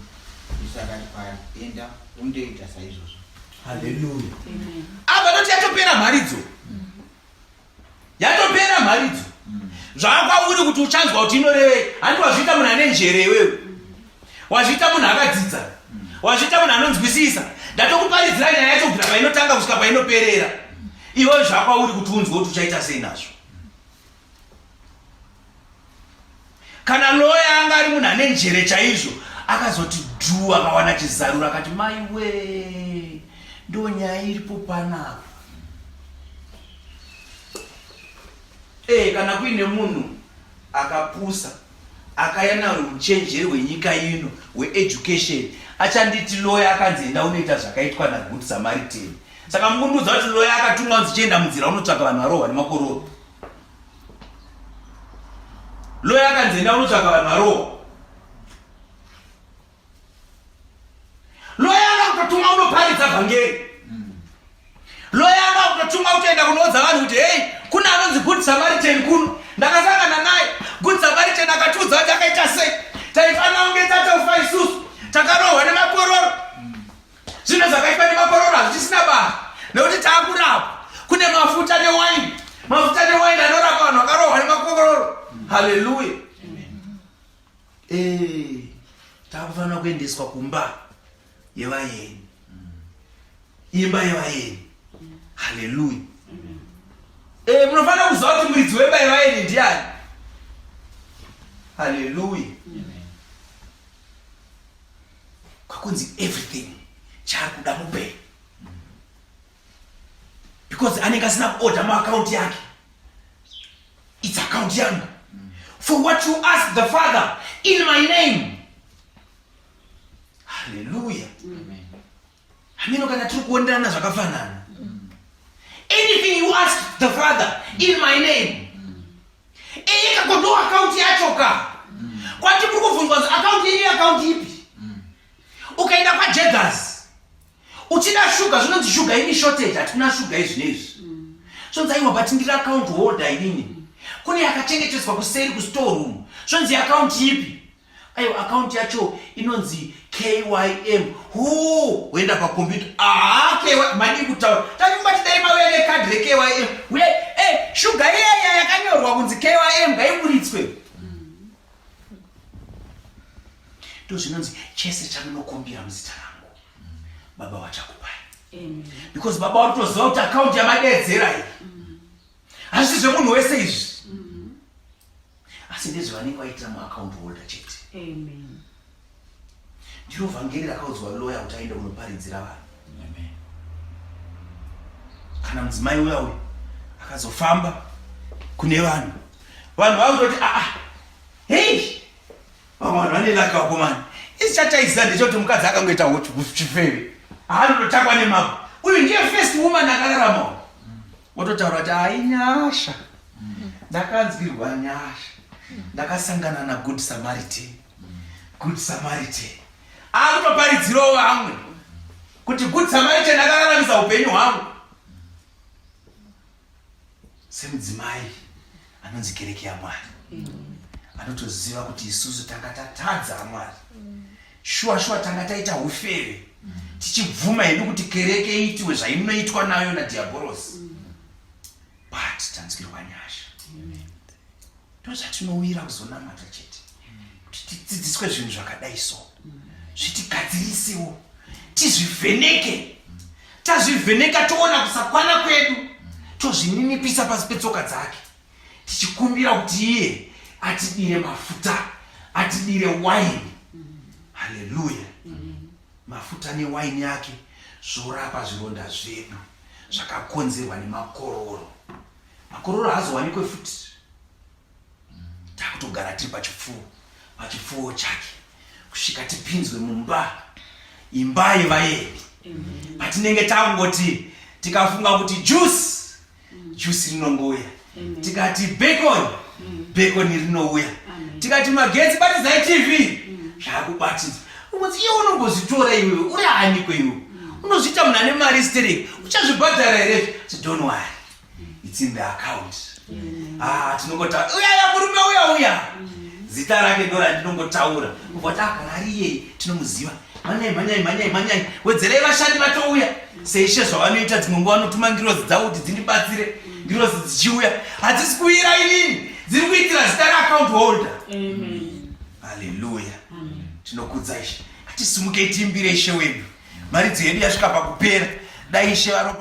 Jesu akati kwaari, Enda undoita saizvozvo. Haleluya. Apa noti yatopera mharidzo. Yatopera mharidzo. Zvakwauri kuti uchanzwa kuti inorevei. Handi wazviita munhu ane njere iwewe. Wazviita munhu akadzidza. Wazviita munhu anonzwisisa. Ndatokuparidzira nyaya yacho kubvira painotanga kusvika painoperera. Iwewe zvakwauri kuti unzwe kuti uchaita sei nazvo. Kana loya anga ari munhu ane njere chaizvo akazoti dhu akawana chizaruro akati maiwe ndo nyaya iripo panapa. Kana kuine munhu akapusa akaya naro uchenjeri hwenyika ino hweeducation achanditi loya akanzi enda unoita zvakaitwa naGood Samaritan. Saka mukundiudza kuti loya akatumwa kunzi chienda munzira unotsvaka vanhu varohwa nemakororo. Loya akanzi enda unotsvaka vanhu varohwa. Loya akakutotumwa unoparidza vhangeri. Loya akakutotumwa kutoenda kunoudza vanhu kuti hei, kune anonzi Good Samaritan kuno. Ndakasangana naye. Good Samaritan akatiudza kuti akaita sei. Taifanira kunge tatofa isusu. Takarohwa nemakororo. Zvinhu zvakaitwa nemakororo hazvichisina basa nekuti taakurapwa. Kune mafuta newaini. Mafuta newaini anorapa vanhu vakarohwa nemakororo. Haleluya. Takufanira kuendeswa kumba yevaeni. Imba yevaeni. Haleluya. Munofanira kuziva kuti muridzi wemba yevaeni ndiani. Haleluya. Kwakunzi everything chaari kuda mupe. Because anenge asina kuorder muaccount yake. It's account yangu. For what you ask the Father in my name. Hallelujah. Amen. Hameno kana tiri kuonderana zvakafanana. Anything you ask the Father in my name. Eye kako ndo account yacho ka. Kwati kuri kubvunzwa kunzi account yenyu account ipi? Ukaenda kwa Jaggers uchida shuga zvinonzi shuga ini shortage hatina shuga izvi neizvi. Zvonzi aiwa but ndiri account holder inini. Kune yakachengetedzwa kuseri ku store room. Zvonzi account ipi? Aiwa account yacho inonzi KYM. Hoo, woenda pa computer. KYM madii kutaura. Tanyumba tidai mauya ne card re KYM. Uye shuga iya yakanyorwa kunzi KYM ngaiburitswe. Ndozvinonzi chese chamunokumbira muzita rangu baba vachakupai. Amen. Because baba vari kutoziva kuti account yamadeedzera iyi. Hazvisi zvemunhu wese izvi. Asi ndezvevanenge vaitira muaccount holder chete. Amen. Ndiro vhangeri rakaudzwa lawyer kuti aende kunoparidzira vanhu. Amen. Kana mudzimai uya uyu akazofamba kune vanhu, vanhu vakutoti hei, vamwe vanhu vane laka vakomana. Isi chataiziva ndechekuti mukadzi akangoita chifeve haanototakwa nemabwe. Uyu ndiye first woman akararama. Wototaura kuti ainyasha. Ndakanzwirwa nyasha. Ndakasangana na Good Samaritan. Good Samaritan. Akutoparidzirawo vamwe kuti Good Samaritan akararamisa upenyu hwangu. Semudzimai anonzi kereke yaMwari anotoziva kuti isusu tanga tatadza Mwari. Shuwa shuwa tanga taita ufeve tichibvuma hedu kuti kereke iitiwe zvainoitwa nayo nadhiabhorosi, but tanzwirwa nyasha. Ndozvatinouyira kuzonamata chete, kuti tidzidziswe zvinhu zvakadai so, zvitigadzirisewo, tizvivheneke. Tazvivheneka toona kusakwana kwedu, tozvininipisa pasi petsoka dzake, tichikumbira kuti iye atidire mafuta, atidire waini. Haleluya! Mafuta newaini yake zvorapa zvironda zvedu zvakakonzerwa nemakororo. Makororo haazowanikwe futi. Takutogara tiri pachipfuwo, pachipfuwo chake, kusvika tipinzwe mumba, imba yevaeni, patinenge takungoti tikafunga kuti juice, juice rinongouya, tikati bacon, bacon rinouya, tikati magetsi batidzai TV, zvakubatidzwa. Ungonzi iwe unombozvitora, iwewe uri haniko iwe unozviita munhu ane mari stereki, uchazvibhadhara here? Don't worry, it's in the account. Ah, tinongotaura uya ya murume uya uya, zita rake ndo randinongotaura kubva kuti akana ari iyeye tinomuziva. Mhanyai, mhanyai, mhanyai, mhanyai, wedzerai vashandi vatouya. Seishe zvavanoita dzimwe nguva, vanotuma ngirozi dzavo kuti dzindibatsire. Ngirozi dzichiuya hadzisi kuwira inini, dziri kuitira zita reaccount holder. Haleluya, tinokudza Ishe. Ngatisimukei tiimbire Ishe wedu. Maridzo yedu yasvika pakupera. Dai Ishe varopa.